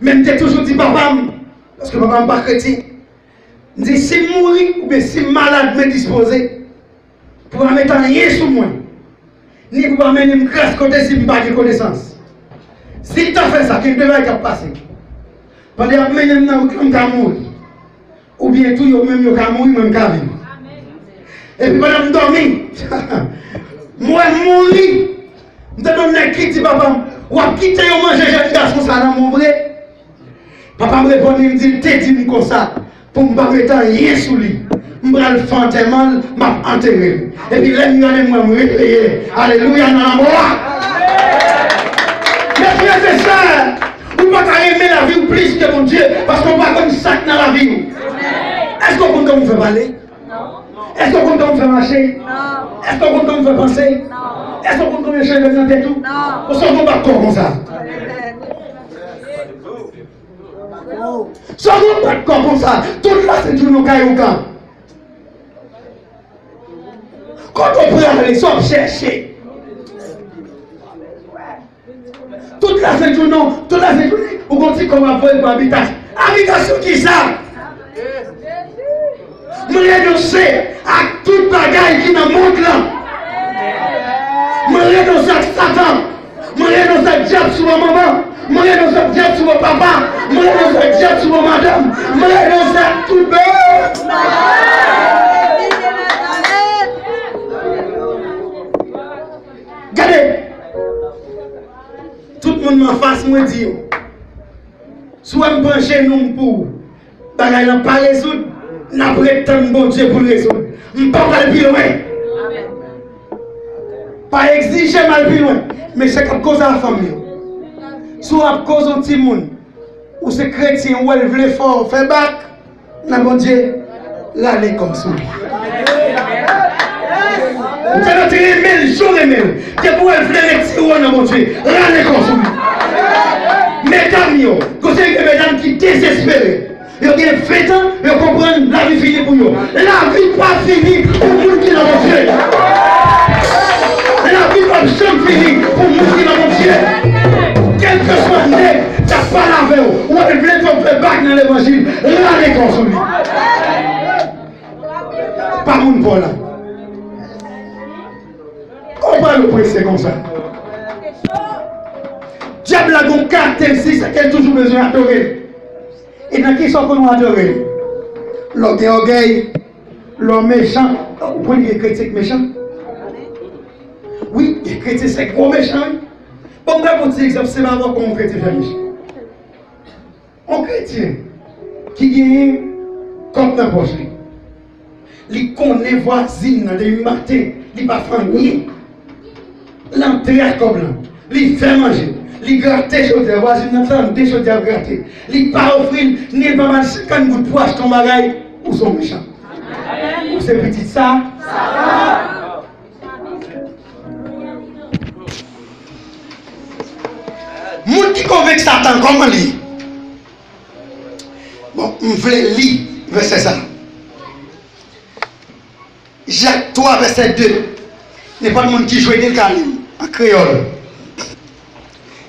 men m te toujou di papa m, paske papa m pa kretyen, m di, si m mouri oubyen si m malad, m endispoze, pou pa met anyen sou mwen, ni pou pa mennen m kras kote si m pa gen konesans. Si l ta fè sa, gen de bagay k ap pase. Pandan y ap mennen m nan wout lan, m ka mouri. Oubyen tou, yo menm yo ka mouri, mwen m ka viv. Epi pandan m dòmi, m wè m mouri. M tande yon nèg ki di papa m, w ap kite yo manje jèn gason sa nan men w vre? Papa m reponn li, m di l te di m konsa, pou m pa met anyen sou li. M pral fè antèman l, m ap antere l. Epi lè m gade m wè m reveye. Alelouya nan lanmò a. Mezanmi, se sa. Ou pa ka renmen lavi w plis ke Bondye, paske w pa konn sa k nan lavi w. Èske w konn kòman w fè pale? Èske w konn kòman w fè mache? Èske w konn kòman w fè panse? Èske w konn konbyen cheve nan tèt ou? Ou sot yon bat kò konsa. Sot yon bat kò konsa. Tout lasent jounen w kay ougan. Kote w prale, sa w ap chèche? Tout lasent jounen, tout lasent jounen, ou gon ti kòb ap voye pou abitasyon. Abitasyon kisa? M renonse ak tout bagay ki nan mond lan. M renonse ak Satan. M renonse ak dyab sou manman. M renonse ak dyab sou papa. M renonse ak dyab sou madanm. M renonse ak tout bagay. Gade! Tout moun m anfas mwen di yo, si w wè m pran jenou m pou bagay lan pa rezoud, n ap ret tann Bondye pou l rezoud. M pa pral pi lwen. Pa egzije m al pi lwen. Mesye k ap koze a fanm yo. Si w ap koze yon timoun, ou se kretyen, ou wè l vle fè w fè bak, nan Bondye, rale kò w sou li. Ou te mèt renmen l, jan w renmen l. Depi w wè l vle retire w nan Bondye, rale kò w sou li. Medam yo, gon seri de medam ki dezespere. Yo gen ven tan, yo konprann lavi fini pou yo. Lavi pa fini pou moun ki nan Bondye. Lavi p ap janm fini pou moun ki nan Bondye. Kèlkeswa nèg k ap pale avè w, ou wè l vle fè w fè bak nan levanjil, rale kò w sou li. Pa moun pa w la. Kòman w pral oprese konsa? Dyab la gon karakteristik, se ke l toujou bezwen adore l. E nan kisa w konn w adore l? Lè w gen ògèy, lè w mechan, ou konn gen kretyen k mechan? Wi, gen kretyen se gwo mechan, wi. Bon, m pral ba w ti egzanp, se pa avè w kòman yon kretyen fè mechan. Yon kretyen ki genyen kòb nan pòch li, li konnen vwazin nan depi maten, li pa fè anyen. L antre ak kòb lan, li fè manje, li grate chodyè, vwazin nan tande chodyè ap grate. Li pa ofri l, ni l pa ba l senkant goud pou achte yon bagay, ou se yon mechan. Ou se pitit sa. Moun ki konvenk Satan, kòman li ye? Bon, m vle li vèsè sa. Jak twa, vèsè de. Nenpòt moun ki jwenn li, l ka li l an kreyòl.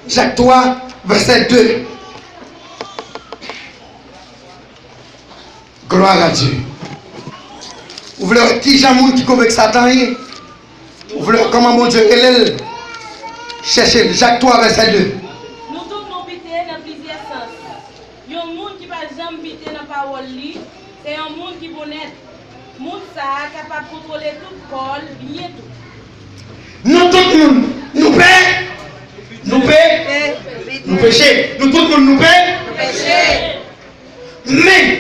Jak twa, vèsè de. Gloire à Dieu. Ou vle wè kijan moun ki konvenk Satan ye? Ou vle wè kòman Bondye rele l? Chèche l. Jak twa, vèsè de. Nou tout nou bite nan plizyè sans. Yon moun ki pa janm bite nan pawòl li, Sa a kapab kontwole tout kò l byen tou. Nou tout moun, nou pe, nou pe, nou peche. Nou tout moun, nou pe. Men,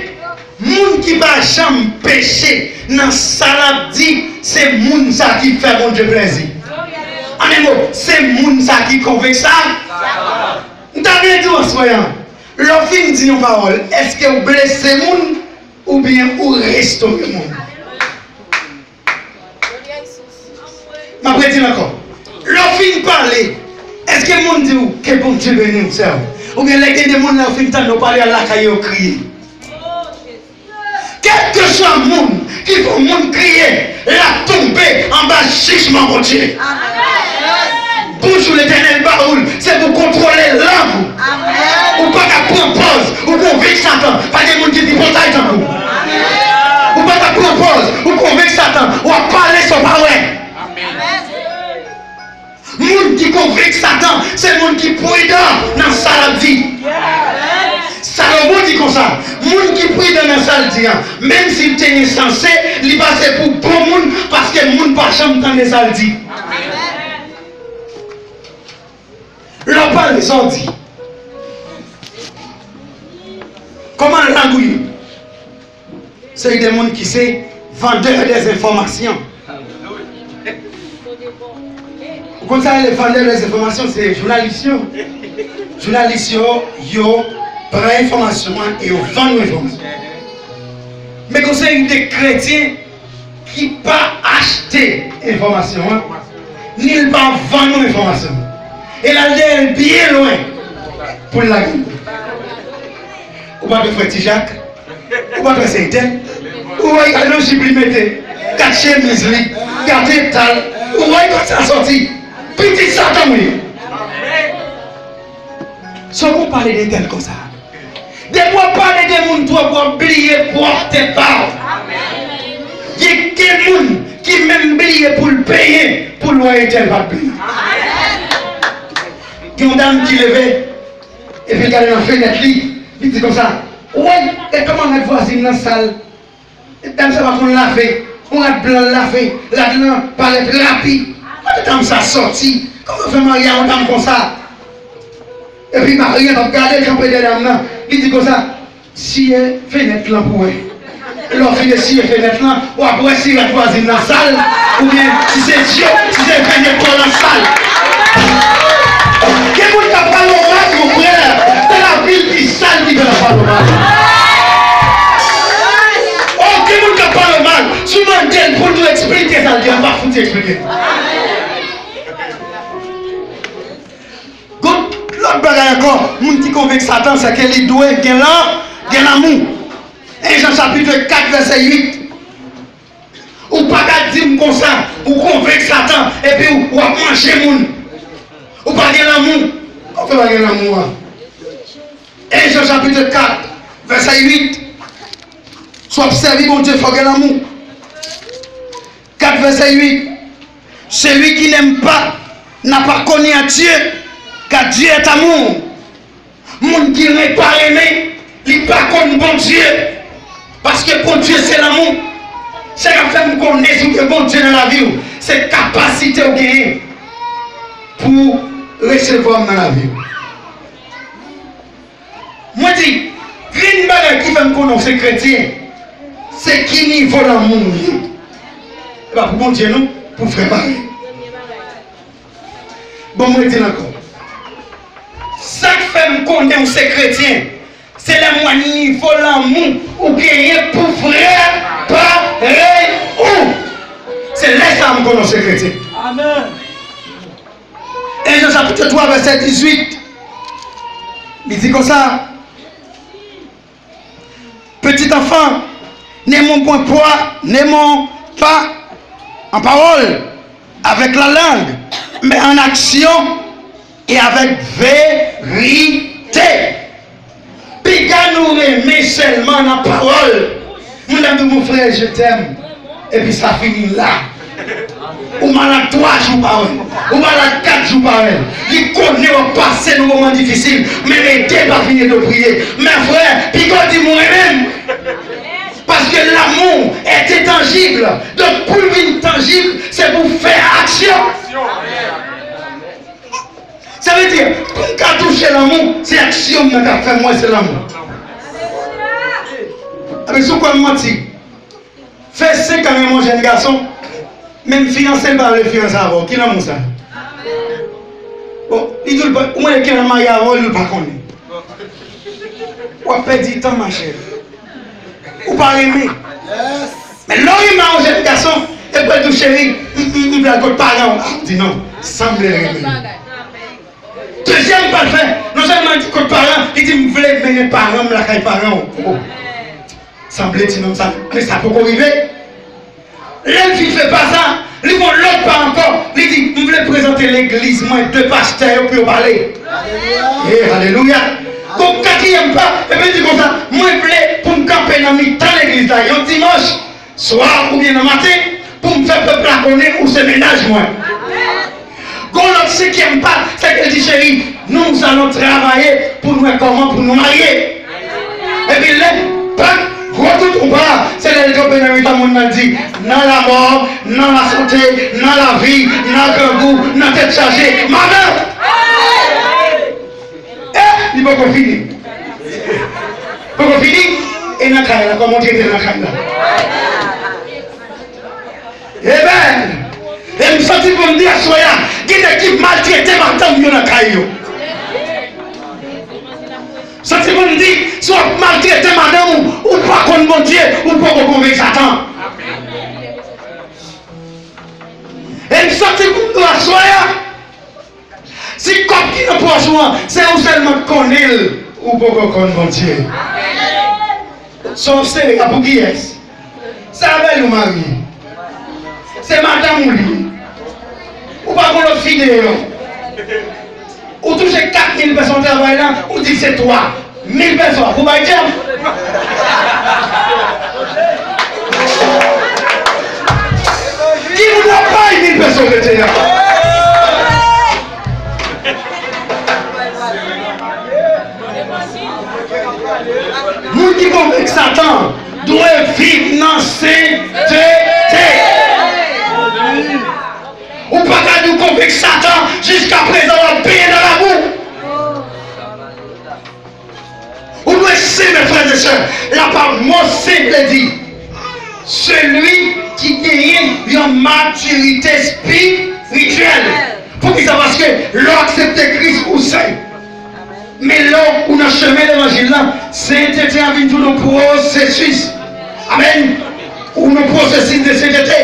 moun ki pa janm peche nan sa l ap di, se moun sa ki fè Bondye plezi. An en mo, se moun sa ki konvenk sa. M ta vle di w aswè an, lè w fin di yon pawòl, èske w blese moun oubyen ou restore moun? M ap redi l ankò. Lè w fin pale, èske moun di w, "Ke Bondye beni w, sè m"? Oubyen lè gen de moun lè w fin tande w pale al lakay yo, yo kriye? Kèlkeswa moun ki fè yon moun kriye, l ap tonbe anba jijman Bondye. Bonjou Letènèl ba ou l, se pou kontwole lang ou. Ou pa ka pran pòz ou konvenk Satan. Pa gen moun ki tripotay tankou w. Ou pa ka pran pòz ou konvenk Satan, w ap pale sa w pa wè. Moun ki konvenk Satan, se moun ki pridan nan sa l ap di. Salomo di konsa, moun ki pridan nan sa l di a, menm si l te ensanse, li pase pou bon moun, paske moun pa janm tande sa l di. Lè w pale, sa w di? Kòman lang ou ye? Se de moun ki se vendeur des informations. Ou konn sa rele vendeur des informations? Se jounalis yo. Jounalis yo, yo pran enfòmasyon an e yo vann nou enfòmasyon. Men gon seri de kretyen ki pa achte enfòmasyon an, ni l pa vann nou enfòmasyon an. E l al dèyè l byen lwen pou l lage l. Ou pa dwe frè Ti Jak? Ou pa dwe se entèl? Ou wè gade yon jip li mete, gade chemiz li, gade eta l. Ou wè kote sa soti? Pitit Satan ou ye. Sa w pale de entèl konsa? Depi w ap pale de moun twòp, w ap bliye pwòp tèt pa w. Gen, gen moun ki menm bliye pou l benyen, pou l wè entèl pa t benyen. Gen yon dam ki leve, epi l gade nan fenèt li, li di konsa, "Woy, e kòman rad vwazin nan sal?" Dam sa pa konn lave. Yon rad blan l lave. Rad lan parèt rapi. Kote dam sa sòti? Kòman fè marye a yon dam konsa? Epi mari an t ap gade l kanpe dèyè dam nan. Li di konsa, "Siye fenèt lan pou wè. Lè w fin siye fenèt lan, w ap wè si rad vwazin nan sal, oubyen si se dyo, si se fenèt kò lan sal." Gen moun k ap pale w mal, mon frè, se lavil ki sal ki fè l ap pale w mal. Oh, gen moun k ap pale w mal, si w mande l pou l nou eksplike sa l di a, l pa fouti eksplike. Gon lòt bagay ankò, moun ki konvenk Satan, se ke li dwe gen lan, gen lanmou. En Jan chapit kat vèsè uit. Ou pa ka di m konsa, ou konvenk Satan, epi w, w ap manje moun. Ou pa gen lanmou. Kòman w fè pa gen lanmou a? En Jan chapit kat, vèsè uit. Si w ap sèvi Bondye, fò w gen lanmou. Kat vèsè uit. Celui qui n'aime pas n'a pas connu à Dieu, car Dieu est amour. Moun ki ren-, pa renmen, li pa konn Bondye. Paske Bondye se lanmou. Sa k ap fè m konnen si w gen Bondye nan lavi w, se kapasite w genyen pou w resevwa m nan lavi w. Mwen di, grenn bagay ki fè m konnen w se kretyen, se ki nivo lanmou w ye. E pa pou Bondye non, pou frè parèy. Bon, mwen di l ankò. Sa k fè m konnen w se kretyen, se lè m wè nivo lanmou ou genyen pou frè parèy ou. Se lè sa a m konnen w se kretyen. Amèn. En Jan chapit twa vèsè dizuit, li di konsa, Petit enfant, ne mens point, ne mens pas en parole, avec la langue, mais en action et avec vérité. Piga nou renmen sèlman nan pawòl. Moun ap di, "Mon frère, je t'aime." Epi sa fini la. Ou malad twa jou pa wè l. Ou malad kat jou pa wè l. Li konnen w ap pase nan moman difisil. Men ede pa vin ede w priye. Men frè, piga w di, "Mwen renmen m." Paske Paske lanmou est intangible. Donk, pou l vin tanjib, se pou w fè aksyon. Sa vle di, pou m ka touche lanmou, se aksyon m nan k ap fè m wè se lanmou. Enben, si w kwè m manti, fè senk an renmen yon jèn gason, menm fiyanse l pa vle fiyanse avè w. Ki lanmou sa? Bon, li di w, ou mande ki lè l marye avè w, li di w pa konnen. W ap pèdi tan, machè. Ou pa renmen. Men lè w renmen yon jèn gason, epi l di w, cheri, m, m, m vle al kot paran w. A, ou di non, sanble l renmen. Dezyèm pa l fè, non sèlman l di kot paran, li di, m vle mennen paran m lakay paran w. Oh. Sanble ti nonm sa, men sa poko rive. Lè l fin fè pa sa, li gon lòt pa ankò. Li di, m vle prezante legliz mwen de pastè yo pou yo pale. E, alelouya. Gon katriyèm pa, epi li di konsa, mwen vle pou m kanpe nan mitan legliz la yon dimanch swa oubyen nan maten, pou m fè pèp la konnen ou se mennaj mwen. Gon lòt senkyèm pa, se ke l di, cheri, nous allons travailler pou n wè kòman pou nou marye. Epi lè pa, gwo tout ou pa, se lè l kanpe nan mitan moun nan, l di, nan lamò, nan lasante, nan lavi, nan grangou, nan tèt chaje, madan! E, li poko fini. Poko fini? E nan kay la, kòman w trete nan kay la? Amen. E m santi pou m di aswè a, gen nèg ki maltrete madanm yo nan kay yo. Santi pou m di, si w ap maltrete madanm ou, ou pa konn Bondye, ou poko konvenk Satan. E m santi pou m di w aswè a, si kòb ki nan pòch ou an, se ou sèlman k konnen l, ou poko konn Bondye. Sa w ap sere a pou kiyès? Se avè l ou marye. Se madanm ou li ye. Ou pa gon lòt fi deyò. Ou touche kat mil pèsò nan travay la, ou di se twa mil pèsò pou bay djab. Ki moun w ap bay mil pèsò rete a? Moun ki konvenk Satan dwe viv nan sentete. Ou pa ka di w konvenk Satan, jiskaprezan w ap benyen nan labou. Ou dwe sen, mes frères et sœurs. Lapawòl, mo sen vle di, celui ki genyen yon matirite espirityèl. Poukisa? Paske lè w aksepte Kris, ou sen. Men lè w nan chemen levanjil la, sentete a vin tounen yon pwosesis. Amèn. Ou nan pwosesis de sentete.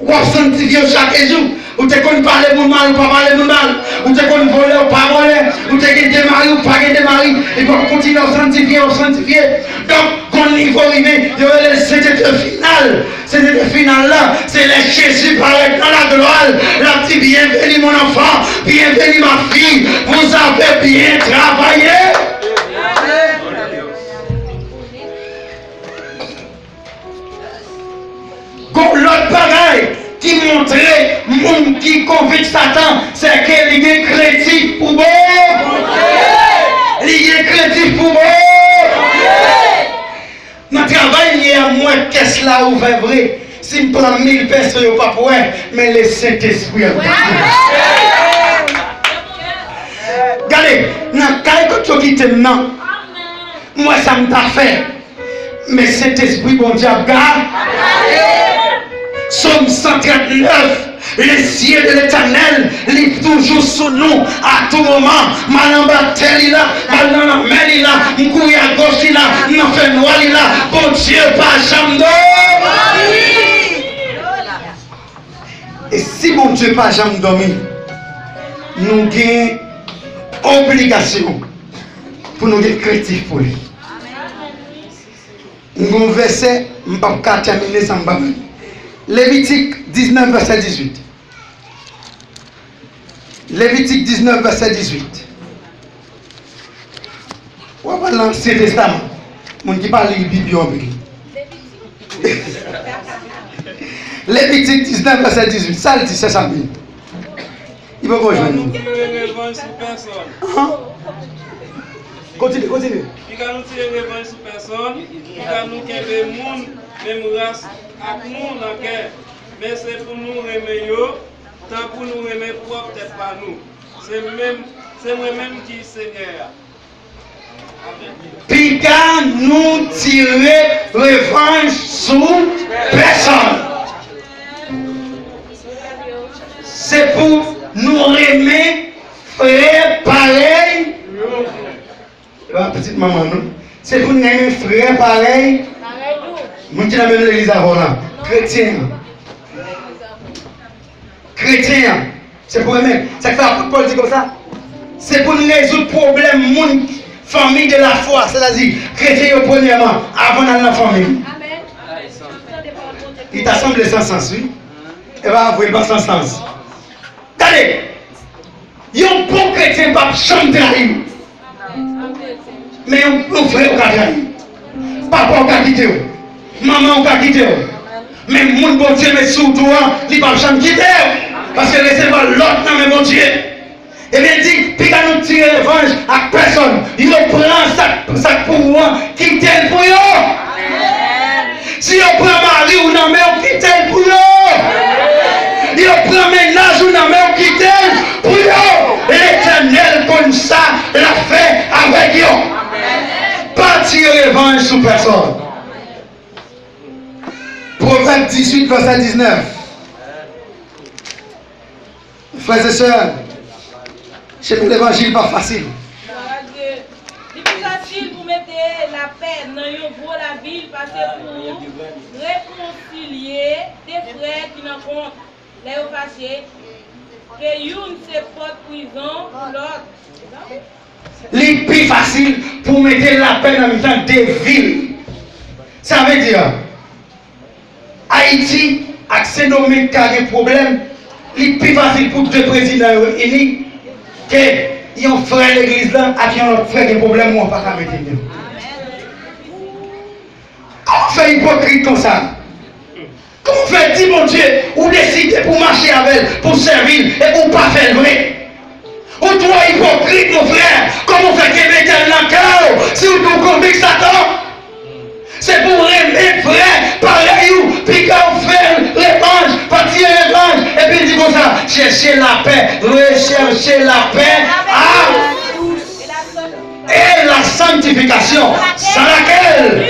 W ap sanntifye w chak jou. Ou te konn pale moun mal, ou pa pale moun mal. Ou te konn vòlè, ou pa vòlè. Ou te gen de mari, ou pa gen de mari. Epi w ap kontinye w ap sanntifye, w ap sanntifye. Donk, gon nivo rive, yo rele l sentete final. Sentete final la, se lè Jezi parèt nan laglwa l, l ap di, bienvenue mon enfant, bienvenue ma fille, vous avez bien travaillé. Gon lòt bagay ki montre moun ki konvenk Satan, se ke li gen krentif pou Bondye. Li gen krentif pou Bondye. Nan travay m ye a, m wè kès la ouvè vre. Si m pran mil pèso, yo p ap wè, men Lesentespri an p ap wè. Gade, nan kay kote yo kite m nan, m wè sa m ta fè. Men Sentespri Bondye ap gade. Sòm san trannèf, les yeux de l'Éternel, li toujou sou nou, a tou moman. M al anba tè li la, m al nan lanmè li la, m kouri agoch li la, m nan fènwa li la, Bondye pa janm dòmi. E si Bondye pa janm dòmi, nou gen obligasyon pou nou gen krentif pou li. M gen yon vèsè, m p ap ka tèmine san m pa ba l. Levitik diznèf, vèsè dizuit. Levitik diznèf, vèsè dizuit. W ap al nan Ansyen Testaman. Moun ki pa li Bib yo anpil. Levitik diznèf, vèsè dizuit. Sa l di, sè Samy? Li poko jwenn nou. Piga nou tire revanj sou pèsòn. Ahan. Kontinye, kontinye. Piga nou tire revanj sou pèsòn. Piga nou kenbe moun menm ras ak nou nan kè, men se pou nou renmen yo tankou nou renmen pwòp tèt pa nou. Se menm, se mwen menm ki Senyè a. Piga nou tire revanj sou pèsonn. Se pou nou renmen frè parèy. Se pa pitit manman nou. Se pou n renmen frè parèy. Moun ki nan menm legliz avè w la. Kretyen an. Kretyen an. Se pou renmen. Sa k fè apot Pòl di konsa. Se pou n rezoud pwoblèm moun, fanmi de la fwa, sètadi kretyen yo premyèman, avan n al nan fanmi. Li ta sanble san sans, wi. E pa vre, li pa san sans. Gade! Yon bon kretyen p ap janm trayi w. Men yon, yon frè w ka trayi. Papa w ka kite w. Manman w ka kite w. Men moun Bondye met sou w tou an, li p ap janm kite w. Paske resevwa lòd nan men Bondye. Ebyen, di, piga nou tire revanj ak pèsonn. Yo pran sa, sa k pou ou an, kite l pou yo. Si yo pran mari w nan men w, kite l pou yo. Yo pran mennaj ou nan men w, kite l pou yo. Letènèl konn sa l ap fè avèk yo. Pa tire revanj sou pèsonn. Pwovèb dizuit, vèsè diznèf. Frè e sè, chemen levanjil pa fasil. Li pi fasil pou mete lapè nan yon gwo lavil pase pou rekonsilye de frè ki nan kont lè yo fache, ke youn se pòt prizon pou lòt. Li pi fasil pou mete lapè nan mitan de vil. Sa vle di, Ayiti ak Sendomeng ka gen pwoblèm, li pi fasil pou de prezidan yo ini ke yon frè legliz la ak yon lòt frè gen pwoblèm, ou pa ka mete l. Kòman w fè ipokrit konsa? Kòman w fè di Bondye ou deside pou mache avè l, pou sèvi l, epi w pa fè l vre? Ou twò ipokrit, mon frè. Kòman w fè kenbe tèl nan kè w si w tou konvik Satan? Se pou w renmen frè parèy ou, piga w fè l revanj, pa tire revanj, epi l di konsa, chèche lapè, rechèche lapè a, et la sanctification, sans laquelle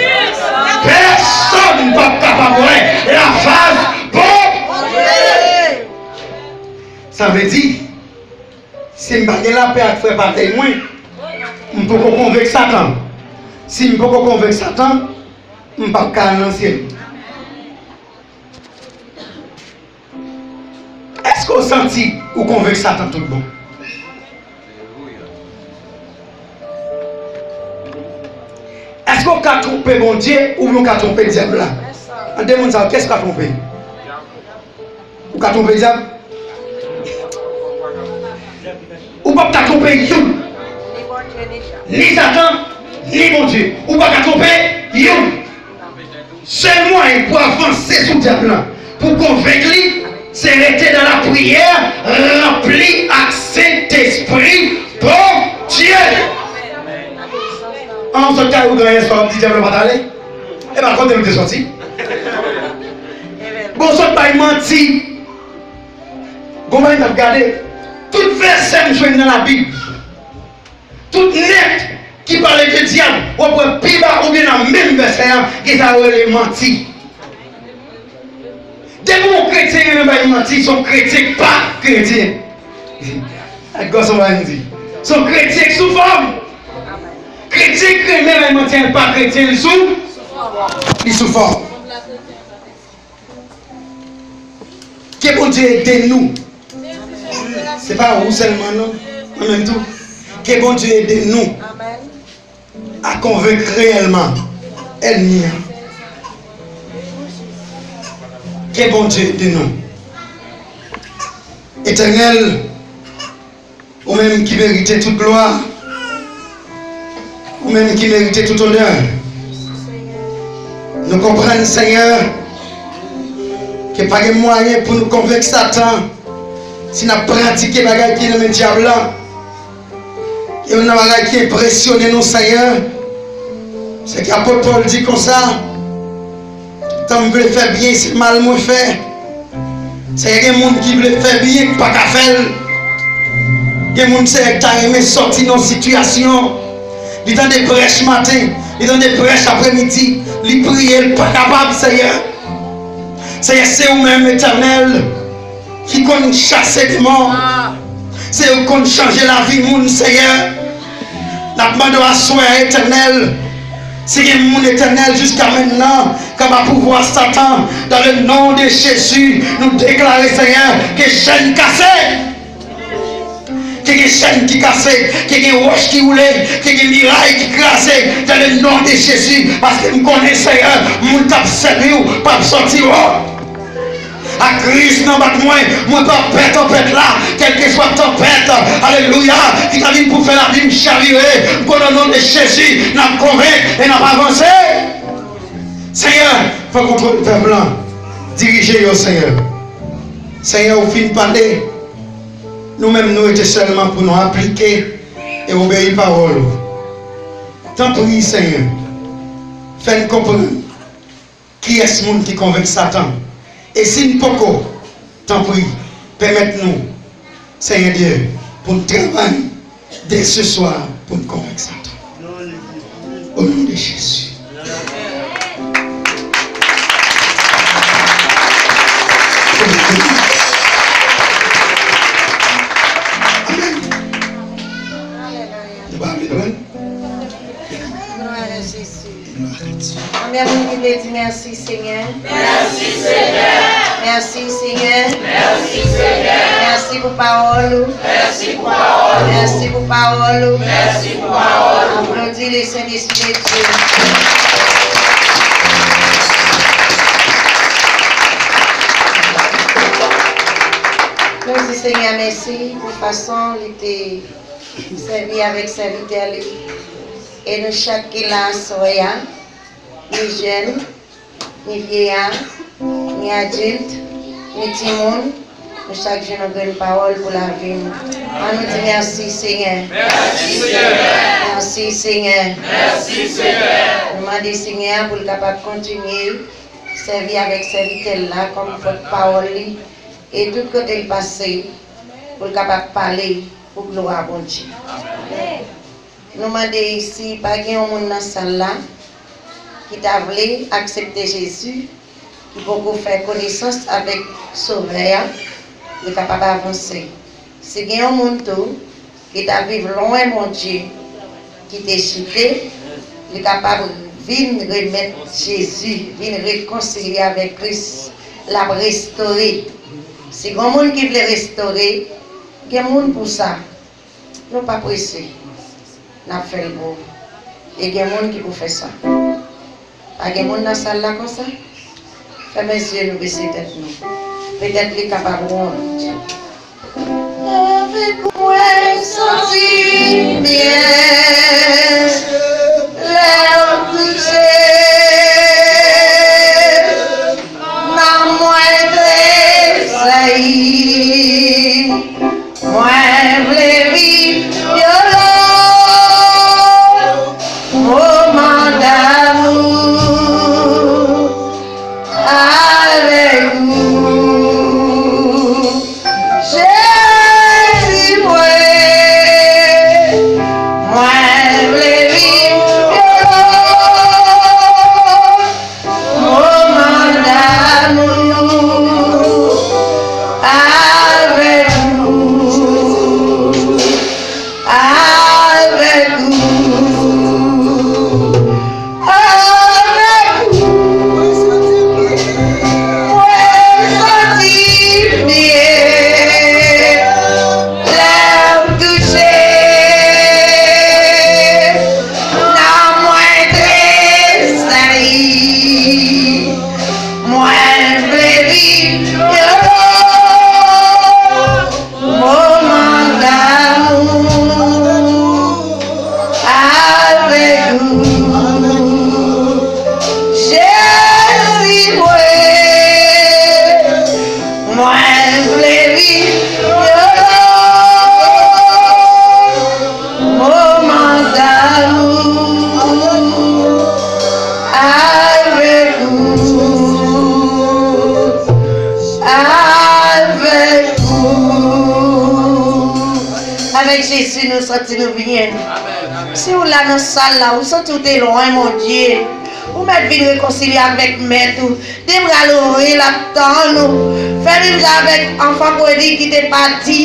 pèsonn p ap kapab wè lafas Bondye. Sa vle di, si m pa gen lapè ak frè parèy mwen, m poko konvenk Satan. Si m poko konvenk Satan, m p ap ka al nan syèl. Èske w santi ou konvenk Satan tout bon? Èske w ka twonpe Bondye oubyen w ka twonpe dyab la? Nan de moun sa yo, kiyès w ka twonpe? Ou ka twonpe dyab? Ou p ap ka twonpe youn. Ni Satan, ni Bondye. Ou pa ka twonpe youn. Sèl mwayen pou avanse sou dyab la, pou konvenk li, se rete nan lapriyè, ranpli ak Sentespri Bondye. An, w sot kay ou gran yè swa, w ap di dyab la pa t ale? E pa kote nou te sòti? Bon, w sot bay manti. Gon bagay n ap gade. Tout vèsè m jwenn nan Labib, tout nèt ki pale de dyab, w ap wè pi ba oubyen nan menm vèsè a, gen sa yo rele manti. Depi yon kretyen renmen bay manti, se yon kretyen k pa kretyen. Ak gòs mwen di, se yon kretyen k sou fòm. Kretyen k renmen bay manti, li pa kretyen, li sou, li sou fòm. Ke Bondye ede nou. Se pa ou sèlman non, mwen menm tou. Ke Bondye ede nou a konvenk reyèlman ènmi an. Ke Bondye ede nou. Etènèl, ou menm ki merite tout glwa, ou menm ki merite tout onè. Nou konprann, Senyè, ke pa gen mwayen pou nou konvenk Satan si n ap pratike bagay ki nan men dyab la. Youn nan bagay ki enpresyone nou, Senyè, se ke apot Pòl di konsa, Tan m vle fè byen, se mal mwen fè. Seyè, gen moun ki vle fè byen, k pa ka fè l. Gen moun, Seyè, k ta renmen sòti nan sitiyasyon. Li tande prèch maten, li tande prèch apremidi, li priye, l pa kapab, Seyè. Seyè, se ou menm, Etènèl, ki konn chase demon. Se ou k konn chanje lavi moun, Seyè. N ap mande w aswè a, Etènèl, si gen moun, Etènèl, jiska mentnan, k anba pouvwa Satan, dans le nom de Jésus, nou deklare, Seyè, ke chèn kase. Ke gen chèn ki kase, ke gen wòch ki woule, ke gen miray ki kraze, dans le nom de Jésus, paske m konnen, Seyè, moun k ap sèvi w p ap sòti wo. Ak Kris nan bak mwen, mwen p ap pè tanpèt la, kèlkeswa tanpèt, alelouya, ki ta vin pou fè lavi m chavire, m konnen o non de Jezi, n ap konvenk e n ap avanse. Seyè, pran kontwòl pèp lan, dirije yo, Seyè. Seyè, ou fin pale, nou menm nou rete sèlman pou nou aplike e obeyi pawòl ou. Tanpri, Seyè, fè n konprann kiyès moun ki konvenk Satan. E si n poko, tanpri, pèmèt nou, Seyè Dye, pou n travay dès ce soir pou n konvenk Satan. O non de Jezi. Amèn. Nou pa vle pran? Glwa a Jezi. Konbyen moun ki vle di mèsi, Senyè? Mèsi, Senyè. Mèsi, Senyè. Mèsi, Senyè. Mèsi pou pawòl ou. Mèsi pou pawòl ou. Mèsi pou pawòl ou. Mèsi pou pawòl ou. Aplodi le Sentespri de Dye. Nou di Senyè mèsi pou fason li te sèvi avèk sèvitè li. E nou chak ki la aswè a, ni jèn, ni vyeya, ni adilt, ni timoun, nou chak jwenn yon grenn pawòl pou lavi nou. Ann nou di mèsi, Senyè. Mèsi, Senyè. Mèsi, Senyè. Mèsi, Senyè. Nou mande Senyè a pou l kapab kontinye sèvi avèk sèvitè l la kòm pòtpawòl li, e tout kote l pase, pou l kapab pale pou glwa Bondye. Nou mande si pa gen yon moun nan sal la ki ta vle aksepte Jezi, ki poko fè konesans avèk Sovè a, li kapab avanse. Si gen yon moun tou ki ta viv lwen Bondye, ki te chite, li kapab vin remèt Jezi, vin rekonsilye avèk Kris, l ap restore. Si gen moun ki vle restore, gen moun pou sa. Nou pa prese. N ap fè l gwo. E gen moun ki pou fè sa. Pa gen moun nan sal la konsa? Fèmen zye nou, bese tèt nou. Petèt li kapab wont. Avèk mwen santi byen lè w touche m, mwen tresayi. Mwen vle viv yon lòt moman damou avèk ou, Jezi mwen. Mwen vle viv yon lòt moman damou Jezi, nou santi nou byen. Si w la nan sal la, ou santi w te lwen, Bondye, ou mèt vin rekonsilye avèk Mèt ou. De bra louvri, l ap tann ou. Fè menm jan avèk anfan pwodig ki te pati.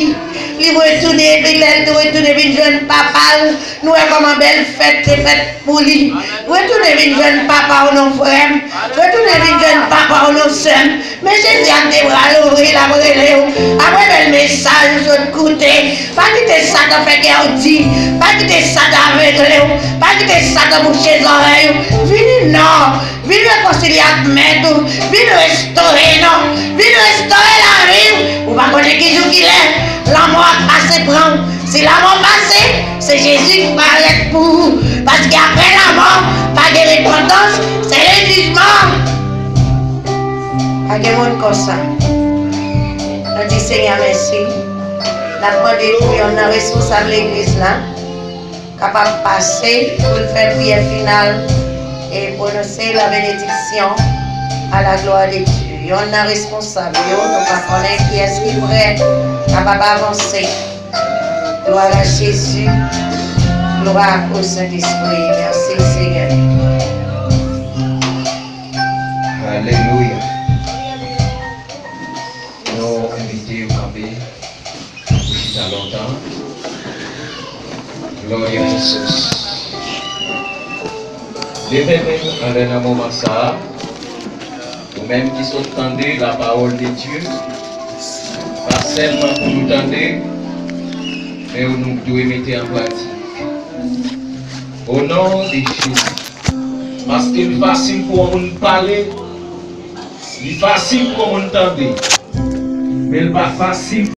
Li retounen, epi lè l te retounen vin jwenn papa l, nou wè kòman bèl fèt te fèt pou li. Retounen vin jwenn papa w non, frè m. Retounen vin jwenn papa w non, sè m. Men Jezi ak de bra louvri, l ap rele w. Apre bèl mesaj ou sot koute, pa kite Satan fè kè w di. Pa kite Satan avegle w. Pa kite Satan bouche zòrèy ou. Vini non. Vin rekonsilye ak Mèt ou. Vin restore non. Vin restore lavi w. Ou pa konnen ki jou ki lè lanmò ap pase pran w. Si lanmò pase, se Jezi ki parèt pou ou. Paske apre lanmò, pa gen repantans, se le jijman. Pa gen moun konsa. Nou di Senyè mèsi. N ap mande pou yonn nan responsab legliz la kapab pase pou l fè priyè final e pwononse la benediksyon à la gloire de Dieu. Yonn nan responsab yo, nou pa konnen kiyès ki prè, kapab avanse. Gloire à Jésus. Gloire au Saint-Esprit. Merci, Seigneur. Alelouya. Nou envite yo kanpe pou chita lontan. Glòrye pou Sos. Leve men anlè nan moman sa a. Ou menm ki sot tande la parole de Dieu, pa sèlman pou nou tande, men nou dwe mete an pratik. O non de Jezi. Paske li fasil pou yon moun pale, li fasil pou yon moun tande, men li pa fasil